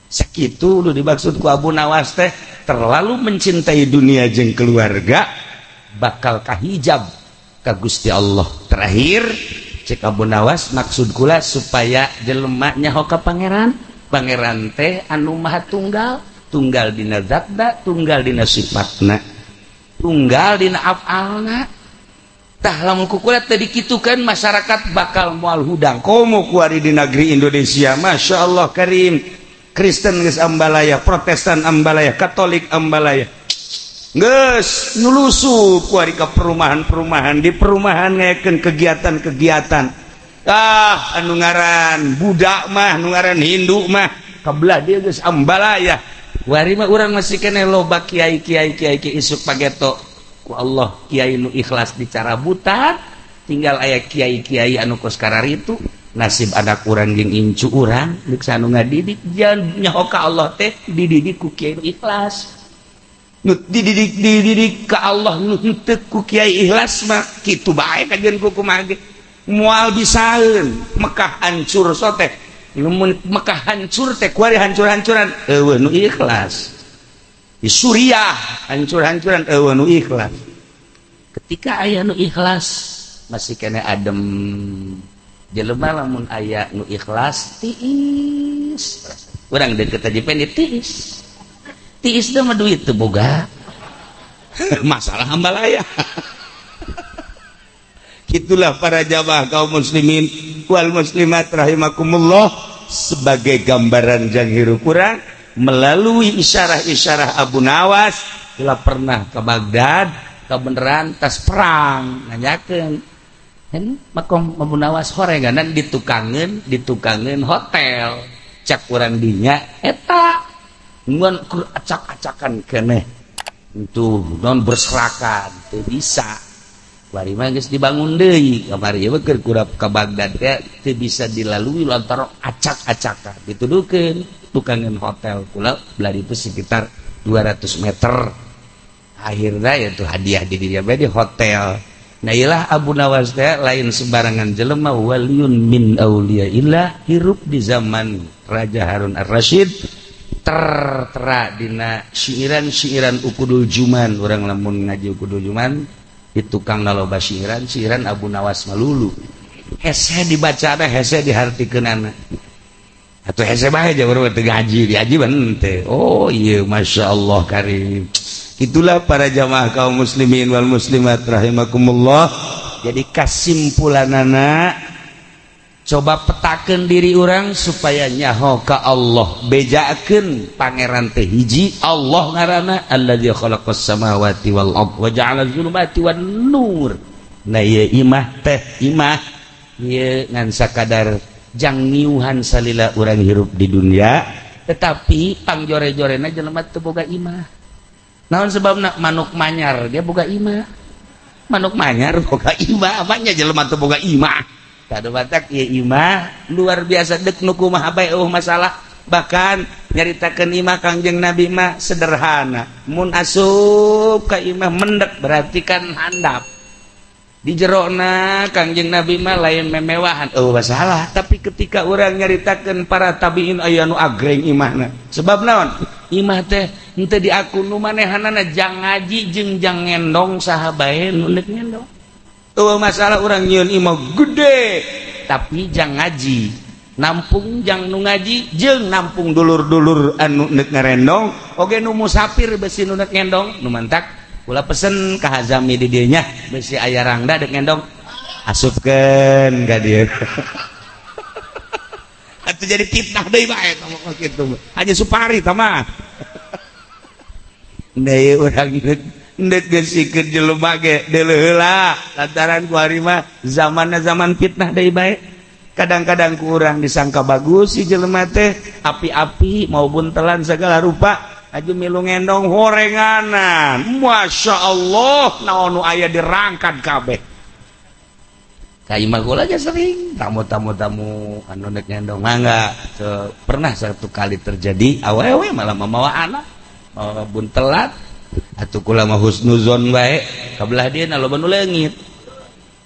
Sakitu nu dimaksud ku Abu Nawas teh terlalu mencintai dunia jeung keluarga bakal kahijab ka Gusti Allah. Terakhir cek Abu Nawas maksud kula supaya jelema nyaho ka pangeran, pangeran teh anu maha tunggal, tunggal dina zatna, tunggal dina sifatna, tunggal dina afalna. Tah lamun ku kula teh dikitukeun masyarakat bakal moal hudang. Komo kuari di negeri Indonesia, Masya Allah karim. Kristen geus ambalaya, Protestan ambalaya, Katolik ambalaya. Geus nyulusup kuari ka perumahan-perumahan, di perumahan ngayakeun kegiatan-kegiatan. Ah, anu ngaran Buddha mah, anu ngaran Hindu mah, kabelah dia geus ambalaya. Kuari mah urang masih keneh loba kiai-kiai kiai isuk pageto ku Allah kiai nu ikhlas dicarabutan, tinggal aya kiai-kiai anu kos kararitu. Nasib anak urang jeung incu urang deuk anu ngadidik jangan nyaho ka Allah teh dididik ku kiai ikhlas. Nu dididik dididik ka Allah nu henteu ku kiai ikhlas mah kitu bae kajeun ku kumaha ge moal bisaeun. Mekah hancur so teh lamun Mekah hancur teh kuari hancur-hancuran eueuh nu ikhlas. Di Suriah hancur-hancuran eueuh nu ikhlas. Ketika aya nu ikhlas masih keneh adem. Jelema lamun aya nu ikhlas tiis. Urang deukeut Haji Pendi tiis. Tiis teh mah duit teu boga. Masalah hambalaya. Itulah para jamaah kaum muslimin wal muslimat rahimakumullah sebagai gambaran jang hirup urang melalui isyarah-isyarah Abu Nawas. Bila pernah ke Baghdad, kebeneran tas perang nanyakeun makom Abu Nawas horeganan ditukangeun hotel cak urang dinya eta ngan acak-acakan keneh itu non berserakan teu bisa. Bari mah geus dibangun deui kamari ieu keur kurap ka Baghdad teh teu bisa dilalui lantaran acak-acakan dituduhkeun tukangeun hotel kula belah itu sekitar 200 meter. Akhirna ya tuh hadiah di dinya bae di hotel. Nah ilah Abu Nawas teh lain sembarangan jelema, waliyun min auliyaillah, hirup di zaman Raja Harun Ar-Rasyid, tertera dina syiiran-syiiran Ukudul Juman. Urang lamun ngaji Ukudul Juman di tukang loba syiiran, syiiran Abu Nawas malulu. Hese dibaca teh hese dihartikeunana. Atuh hese bae ja urang teu ngaji, diaji ban teh. Oh iya Masya Allah karim. Itulah para jamaah kaum muslimin wal muslimat rahimakumullah. Jadi kasimpulanana coba petakeun diri urang supaya nyaho ka Allah, bejakeun pangeran teh hiji Allah ngaranna allazi khalaqas samawati wal ard wa ja'ala dzulumati wan nur. Nah ieu imah teh imah ieu ngan sakadar jang ngiuhan salila urang hirup di dunia, tetapi pangjore-jorena jelema teu boga imah. Naon sebabna manuk manyar dia boga imah. Manuk manyar boga imah, apanya jelema teu boga imah. Tadu batak ieu imah luar biasa dek nu kumaha bae eueuh masalah. Bahkan nyaritakeun imah Kangjeng Nabi mah sederhana. Mun asup ka imah mendek berarti kan handap. Di jerona Kangjeng Nabi mah lain memewahan eueuh masalah, tapi ketika urang nyaritakeun para tabiin aya nu agreng imahna. Sebab naon? Imah teh henteu diaku nu manehanana jang ngaji jeung jang ngendong saha bae nu deuk ngendong. Eueuh masalah urang nyieun imah gede tapi jang ngaji, nampung jang nu ngaji jeung nampung dulur-dulur anu deuk ngarendong oge nu musafir besi nu deuk ngendong nu mantak kula pesen ka Hazami di dieu nya besi aya rangda deuk ngendong asupkeun ka dieu. Atuh jadi fitnah deui bae ngomong kitu hanya Supari tah mah. Deui urang deuk geusikeun jelema ge deuleuh heula lantaran ku ari mah zamanna zaman fitnah deui bae. Kadang-kadang ku urang disangka bagus si jelema teh api-api maupun telan segala rupa aju milu ngendong horenganan. Masya Allah naon nu aya dirangkat kabeh. Ka imah kula aja sering tamu-tamu tamu anu nek ngendong mangga. So, pernah satu kali terjadi awewe malah mamawa anak mawa buntelat atuh kula mah husnuzon bae kabelah dieu na loba nu leungit.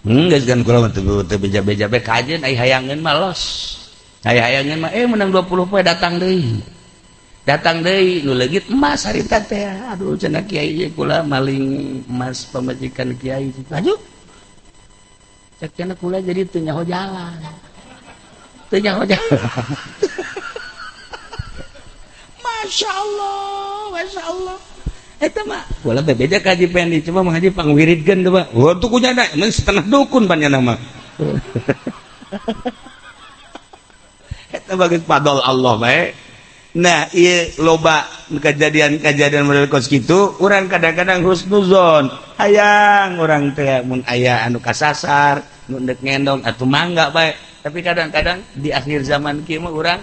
Geus kan kula mah teu beja-beja bae kajeun ai hayangeun mah los. Ai hayangeun mah menang 20 poe datang deui. Datang deui nu leungit emas harita teh. Aduh cenah kiai kula maling emas pamajikan kiai. Lanjut. Cek cenah kula jadi teu nyaho jalan. Teu nyaho jalan. Masya Allah, Masya Allah. Eta mah kula bebeja ka Haji Pendi, coba mah Haji pangwiridkeun coba. Wah tuh kunyana mun setengah dukun panjana mah. Eta bagus fadl Allah bae. Nah, ieu loba kejadian-kejadian model kos kitu, urang kadang-kadang husnuzon. Hayang urang teh mun aya anu kasasar, nu deuk ngendong atuh mangga bae. Tapi kadang-kadang di akhir zaman kieu mah urang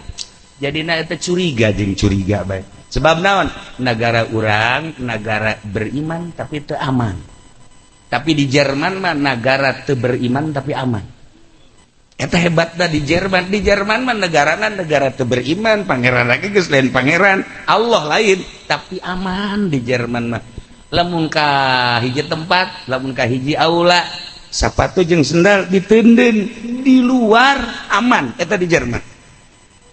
jadina eta curiga jeung curiga bae. Sebab naon? Negara urang negara beriman tapi teu aman. Tapi di Jerman mah negara teu beriman tapi aman. Eta hebatna di Jerman. Di Jerman mah negarana negara teu beriman, pangeran lagi geus lain pangeran, Allah lain, tapi aman di Jerman mah. Lamun ka hiji tempat, lamun ka hiji aula, sapatu jeung sendal diteundeun di luar aman eta di Jerman.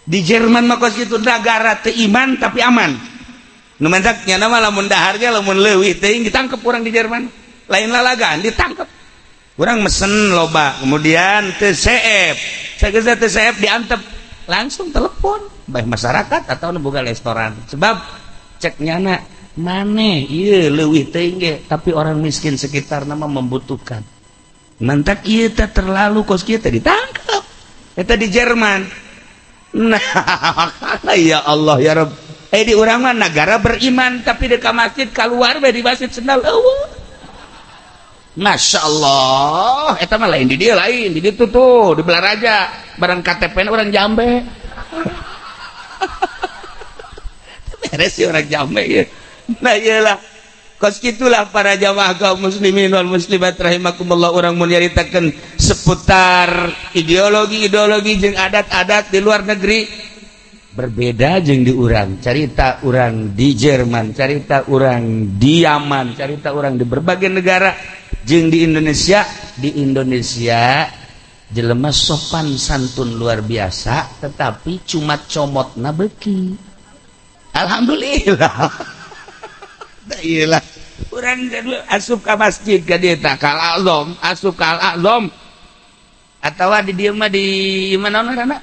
Di Jerman mah kos kitu negara teu iman tapi aman. Nu mantak nya mah lamun dahar ge lamun leuwih teuing ditangkep urang di Jerman. Lain lalagaan ditangkep. Urang mesen loba, kemudian teu seep. Sageus teu seep diantep, langsung telepon bae masyarakat atau nu boga restoran. Sebab cek nyana maneh ieu leuwih teuing ge tapi orang miskin sekitar nama membutuhkan. Mantak ieu teh terlalu kos kieu teh ditangkep. Eta di Jerman. Nah, ya Allah ya Rabb. Di urang mah negara beriman tapi di ka masjid keluar bae di masjid sendal eueuh. Masya Allah, eta mah lain di dia lain, di ditu tuh, di Belaraja, barang KTP orang Jambe. Beres sih orang Jambe ya. Nah iyalah, kos kitulah para jamaah kaum muslimin wal muslimat rahimakumullah urang mun nyaritakeun seputar ideologi-ideologi jeung adat-adat di luar negeri berbeda jeung di urang. Carita urang di Jerman, carita urang di Yaman, carita urang di berbagai negara jeung di Indonesia. Di Indonesia jelema sopan santun luar biasa tetapi cuma comotna beuki. Alhamdulillah. Da iyalah urang asup ka masjid ka dieu tah kal azam, asup ka al azam atawa di dieu mah di mana ngaranna?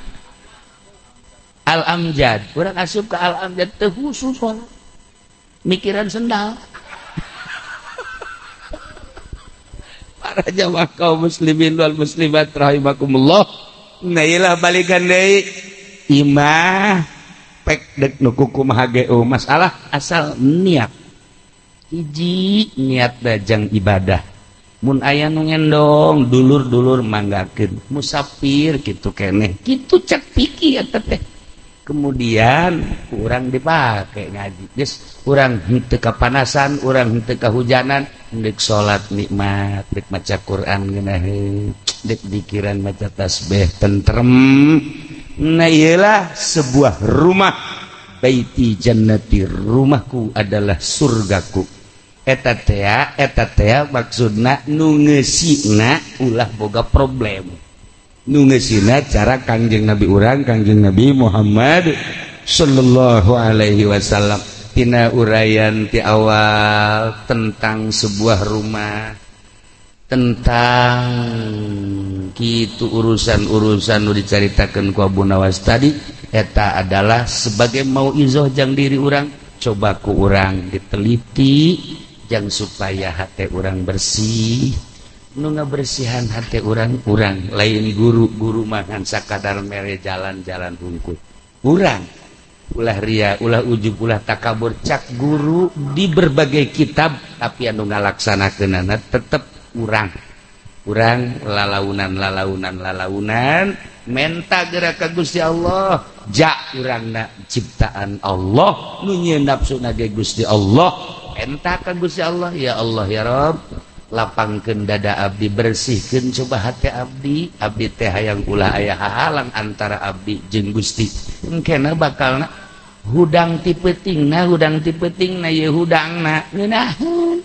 Al Amjad. Urang asup ka Al Amjad teu khusus mikiran sendal. Para jamaah kaum muslimin wal muslimat rahimakumullah. Nah iyalah balikan deui imah pek dek nu kumaha ge masalah asal niat. Hiji niat dajang ibadah. Mun aya nu ngendong dulur-dulur manggakeun musafir kitu keneh. Kitu cek pikir eta teh. Kemudian urang dipake ngaji. Geus urang henteu kapanasan, urang henteu kahujanan. Dek salat nikmat, dek maca Quran ngeunaheun, dek dikiran maca tasbih tentrem. Nah iyalah sebuah rumah, baiti jannati, rumahku adalah surgaku. Eta tea maksudna nu ngeusina ulah boga problem. Nu ngeusina cara Kangjeng Nabi urang, Kangjeng Nabi Muhammad sallallahu alaihi wasallam. Tina uraian ti awal tentang sebuah rumah, tentang kitu urusan-urusan nu dicaritakeun ku Abu Nawas tadi, eta adalah sebagai mauizoh jang diri urang, coba ku urang diteliti jang supaya hate urang bersih. Nu ngabersihan hate urang, urang lain guru-guru makan sakadar mere jalan-jalan hungkul. Urang ulah ria, ulah ujub, ulah takabur, cak guru di berbagai kitab, tapi anu ngalaksanakeunana tetep urang. Urang lalaunan lalaunan lalaunan menta geura ka Gusti Allah, ja urangna ciptaan Allah, nu nyieun nafsuna ge Gusti Allah, menta ka Gusti Allah, ya Allah ya Rabb, lapangkeun dada abdi, bersihkeun coba hati abdi, abdi teh hayang ulah aya hahalang antara abdi jeung Gusti. Engkena bakalna hudang ti peutingna, hudang ti peutingna ye hudangna ngeunaheun.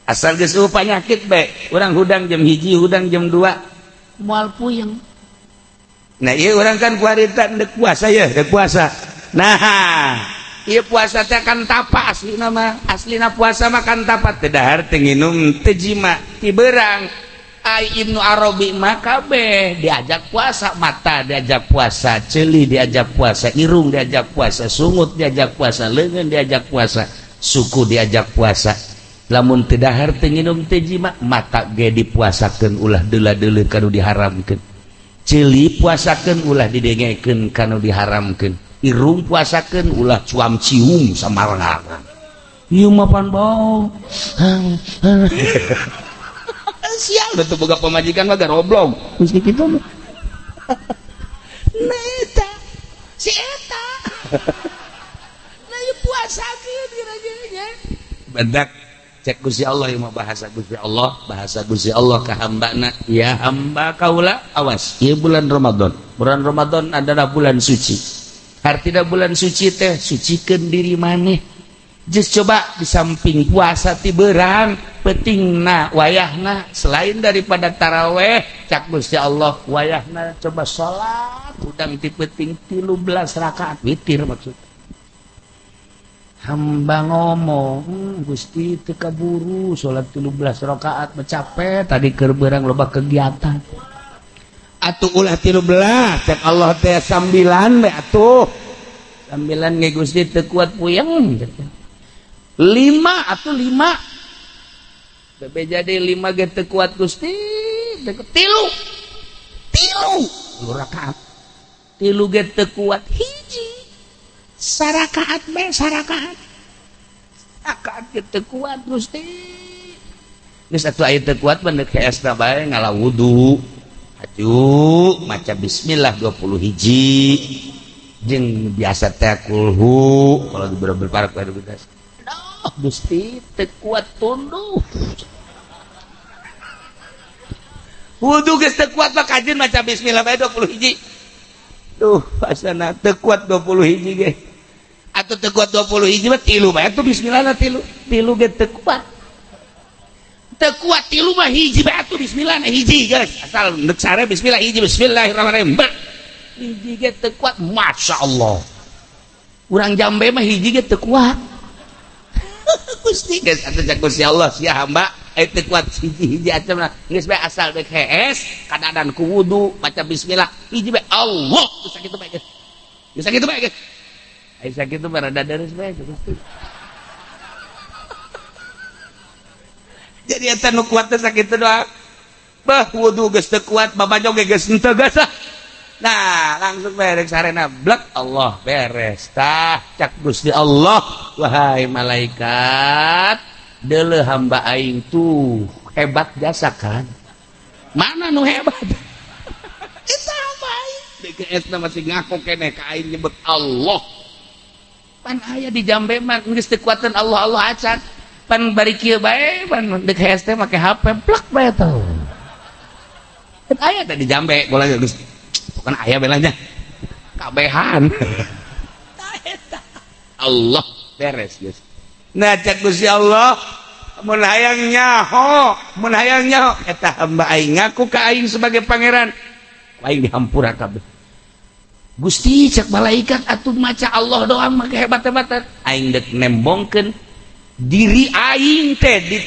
Asal geus eueuh panyakit bae, urang hudang jam 1, hudang jam 2, moal puyeng. Nah ieu urang kan kuarita deuk puasa ye, deuk puasa. Nah, ieu puasa teh kan tapa aslina mah, aslina puasa mah kan tapa teu dahar, teu nginum, teu jima, ti beurang. Ai Ibnu Arabi mah kabeh diajak puasa, mata diajak puasa, ceuli diajak puasa, irung diajak puasa, sungut diajak puasa, leungeun diajak puasa, suku diajak puasa. Lamun teu dahar teu nginum teu jima, mata ge dipuasakeun ulah deula-deuleu kanu diharamkeun, ceuli puasakeun ulah didengekeun kanu diharamkeun, irung puasakeun ulah cuam cium samarang. Ieu mah pan bau. Sial betul boga pamajikan mah garoblog. Geus kitu mah. Nah eta si eta. Nah ieu puasakeun kira-kira. Badak cek Gusti Allah ieu mah bahasa Gusti Allah, bahasa Gusti Allah ka hambana, ya hamba kaula awas ieu bulan Ramadan. Bulan Ramadan adalah bulan suci. Artina bulan suci teh sucikeun diri maneh. Just coba di samping puasa ti beurang peutingna wayahna selain daripada taraweh cak Gusti Allah wayahna coba salat hudang ti peuting 13 rakaat witir maksud. Hamba ngomong Gusti teu kaburu salat 13 rakaat capek tadi keur beurang loba kegiatan. Atuh ulah 13 cak Allah teh sambilan we atuh. Sambilan ge Gusti teu kuat puyeng. 5 atau 5 bebe jadi 5 ge teu kuat Gusti tilu tilu rakaat tilu ge teu kuat hiji sarakaat bae sarakaat rakaat ge teu kuat Gusti geus atuh aya teu kuat mah deuk heesna bae ngala wudu aju maca bismillah 20 hiji jeung biasa teh kulhu kalau di beberapa parek Gusti teu kuat tunduh. Wudu geus teu kuat mah kajeun maca bismillah bae 20 hiji. Duh, asana teu kuat 20 hiji ge. Atuh teu kuat 20 hiji mah tilu bae atuh bismillahna tilu. Tilu ge teu kuat. Teu kuat tilu mah hiji bae atuh bismillahna hiji geus. Asal neuk sare bismillah hiji bismillahirrahmanirrahim. Hiji ge teu kuat, masyaallah. Urang jambe mah hiji ge teu kuat. Gusti geus atuh cak Gusti Allah sia hamba teu kuat hiji-hiji acamna geus bae asal deuk hees kadadan ku wudu maca bismillah hiji bae Allah geus sakitu bae geus geus sakitu bae geus ai sakitu mah rada deres bae Gusti. Jadi eta nu kuat teh sakitu doang bah wudu geus teu kuat babajo ge geus henteu geus lah. Nah langsung beres sarena blek Allah beres tah cak Gusti Allah wahai malaikat deuleu hamba aing tuh hebat jasa kan mana nu hebat eta hamba aing deuk masih ngaku keneh ka aing nyebut Allah pan aya di jambe mah geus teu kuatan Allah Allah acan Pan bari kieu bae pan deuk hees teh make HP plak bae tuh. Kan aya teh di jambe bola geus. Bukan aya belanya. Kabehan. Allah beres geus. Nah cek Gusti Allah mun hayang nyaho, mun hayang nyaho eta hamba aing ngaku ka aing sebagai pangeran. Aing dihampura kabeh. Gusti cek malaikat atuh maca Allah doang mah hebat-hebatan. Aing deuk nembongkeun diri aing teh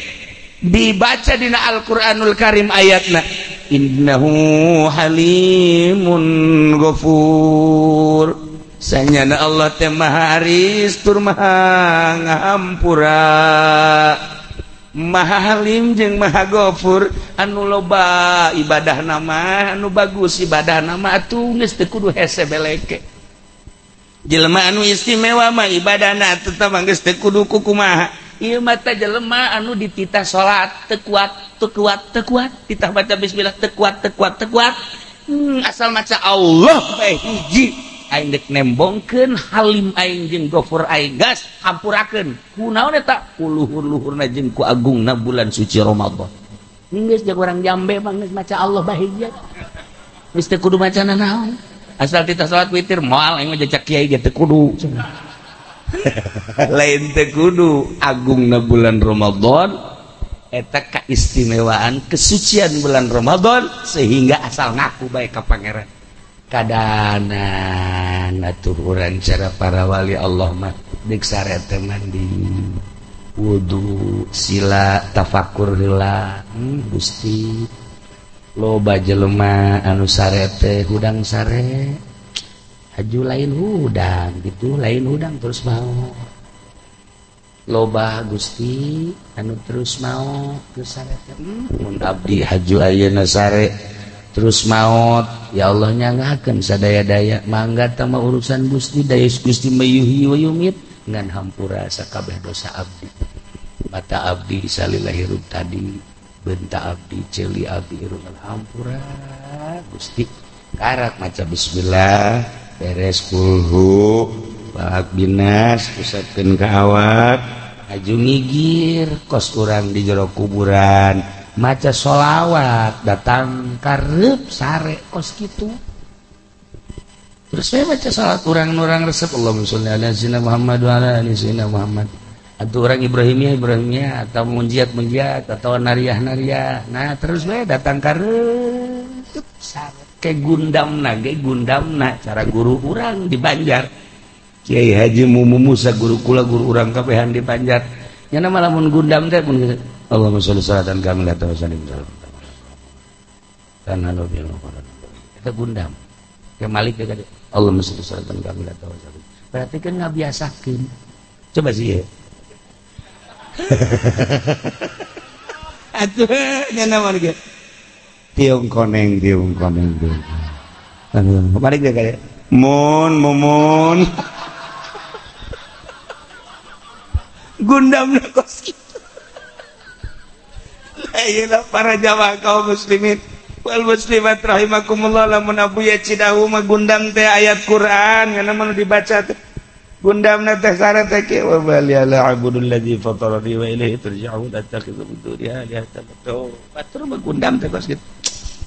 dibaca dina Al-Qur'anul Karim ayatna innahu halimun ghafur. Sanyana Allah teh maha aris tur maha ngahampura. Maha halim jeung maha ghafur anu loba ibadah nama anu bagus ibadah nama atuh geus teu kudu hese beleke. Jelema anu istimewa mah ibadahna tetep geus teu kudu kumaha. Ieu mah teh jelema anu dititah salat teu kuat teu kuat teu kuat, titah baca bismillah teu kuat teu kuat teu kuat. Asal maca Allah bae hiji aing deuk nembongkeun halim aing jeung ghafur aing gas hampurakeun. Kunaon eta? Ku luhur-luhurna jeung ku agungna bulan suci Ramadan. Geus jeung urang jambe mah geus maca Allah bae hiji. Geus teu kudu maca nanaon. Asal titah salat witir moal aing mah jejak kiai ge teu kudu. Lain teu kudu agungna bulan Ramadan eta kaistimewaan kesucian bulan Ramadan sehingga asal ngaku bae ka pangeran. Kadanan atuh urang cara para wali Allah mah deuk sare teh mandi wudu sila tafakur heula. Gusti loba jelema anu sare teh hudang sare haju lain hudang gitu lain hudang terus mau loba Gusti anu terus mau terus sare teh mun abdi haju ayeuna sare terus maut ya Allah nyangakeun sadaya-daya mangga tah mah urusan Gusti daya Gusti mayuhi wa yumit ngan hampura sakabeh dosa abdi mata abdi salila hirup tadi benta abdi ceuli abdi irung hampura Gusti karak maca bismillah beres kulhu balak binas pusatkeun ka awak aju ngigir kos urang di jero kuburan maca sholawat datang karep sare kos kitu terus saya baca salat urang-urang resep Allahumma sholli ala sayyidina Muhammad wa ala ali sayyidina Muhammad atau orang Ibrahimiyah Ibrahimiyah atau munjiat munjiat atau nariah nariah. Nah terus we datang karep sare ke gundamna ge gundamna cara guru urang di Banjar Kiai Haji Mumu Musa guru kula guru urang kabehan di Banjar nya mah lamun gundam teh mun Allahumma sholli salatan kamilatan wa sallim kana nabi eta gundam ke Malik ge Allahumma sholli salatan kamilatan wa sallim berarti kan ngabiasakeun coba sih ya atuh nya naon ge tiung koneng tiung koneng tiung Malik ge kaya mun mumun gundamna kos kitu. Ayeuna para jamaah kaum muslimin wal muslimat rahimakumullah lamun Abuya Cidahu mah gundam teh ayat Quran kana mah dibaca teh gundamna teh syarat teh kieu wa bali ala abudul ladzi fatarani wa ilaihi turja'un attakhidhu min duniha alihatan batur mah gundam teh kos kitu.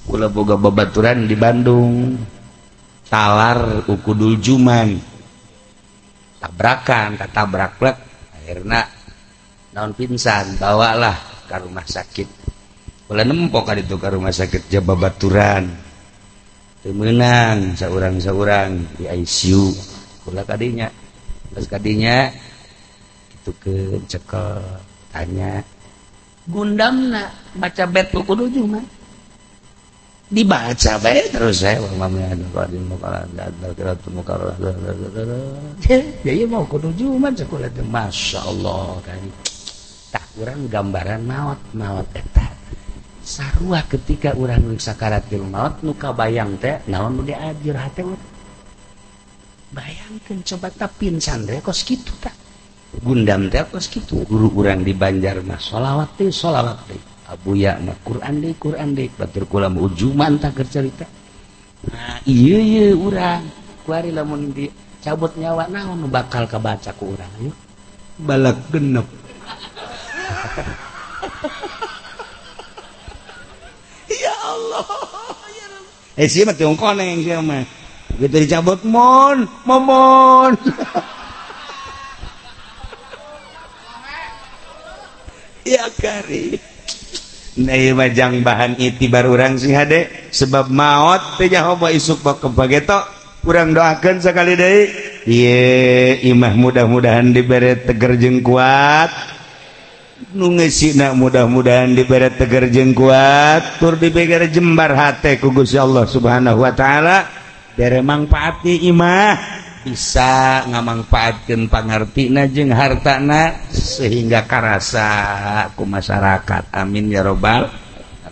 Kula boga babaturan di Bandung talar ukudul juman tabrakan katabrak plek akhirna naon pingsan bawalah ke rumah sakit. Kula nempok ka ditu ka rumah sakit Jababaturan. Teu meunang saurang-saurang di ICU. Kula kadinya. Terus kadinya kitu ke cekel tanya. Gundamna maca bet kudu mah. Dibaca bae terus saya jadi mau kudu juman sekolah teh masyaallah kan. Tak urang gambaran maot maot eta sarua ketika urang sakaratil maot nu kabayang teh naon nu diajur hate urang bayangkeun coba ta pingsan teh kos kitu tah gundam teh kos kitu guru urang di Banjar mah sholawat teh Abuya mah Quran deui batur kula mah ujuman tah keur carita nah ieu ieu urang kuari lamun dicabut nyawa naon nu bakal kabaca ku urang ayo balak genep. Ya Allah ya Rabb. Sia mah tiung koneng sia mah. Begitu dicabut mon momon. Ya kari. Nah ieu mah jang bahan itibar urang sing hade sebab maot teh nyaho isuk bak kebageto urang doakeun sakali deui. Ieu imah mudah-mudahan dibere teger jeung kuat. Nu ngeusina mudah-mudahan dibere teger jeung kuat tur dibere jembar hate ku Gusti Allah Subhanahu wa taala. Bere mangpaat imah bisa ngamangpaatkeun pangartina jeung hartana sehingga karasa ku masyarakat. Amin ya robbal.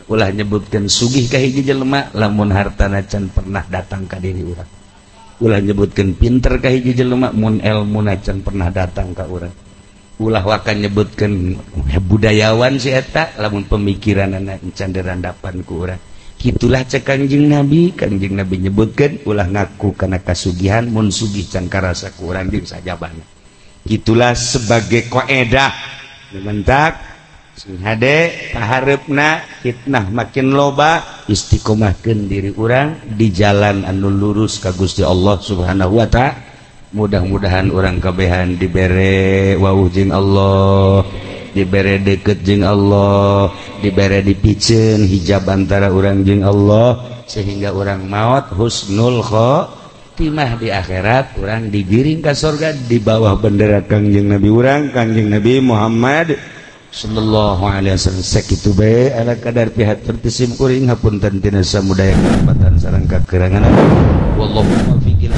Ulah nyebutkeun sugih ka hiji jelema lamun hartana can pernah datang ka diri urang. Ulah nyebutkeun pinter ka hiji jelema mun elmuna can pernah datang ka urang. Ulah wakan nyebutkeun budayawan si eta lamun pemikiranana can dirandapan ku urang. Itulah cek Kangjeng Nabi, Kangjeng Nabi nyebutkan ulah ngaku kana kasugihan mun sugih can karasa ku urang jeung sajabana. Itulah sebagai koedah mentak sing hade kahareupna fitnah makin loba istiqomahkeun diri urang di jalan anu lurus ka Gusti Allah Subhanahu wa taala. Mudah-mudahan urang kabehan dibere wawuh jeung Allah, dibere deket jeung Allah, dibere dipiceun hijab antara urang jeung Allah sehingga urang maot husnul khotimah di akhirat, urang digiring ka surga di bawah bendera Kangjeng Nabi urang, Kangjeng Nabi Muhammad sallallahu alaihi wasallam. Sakitu bae ala kadar pihatur ti sim kuring hapunten tina samudaya kalepatan sareng kakerangan. Wallahu muwaffiq.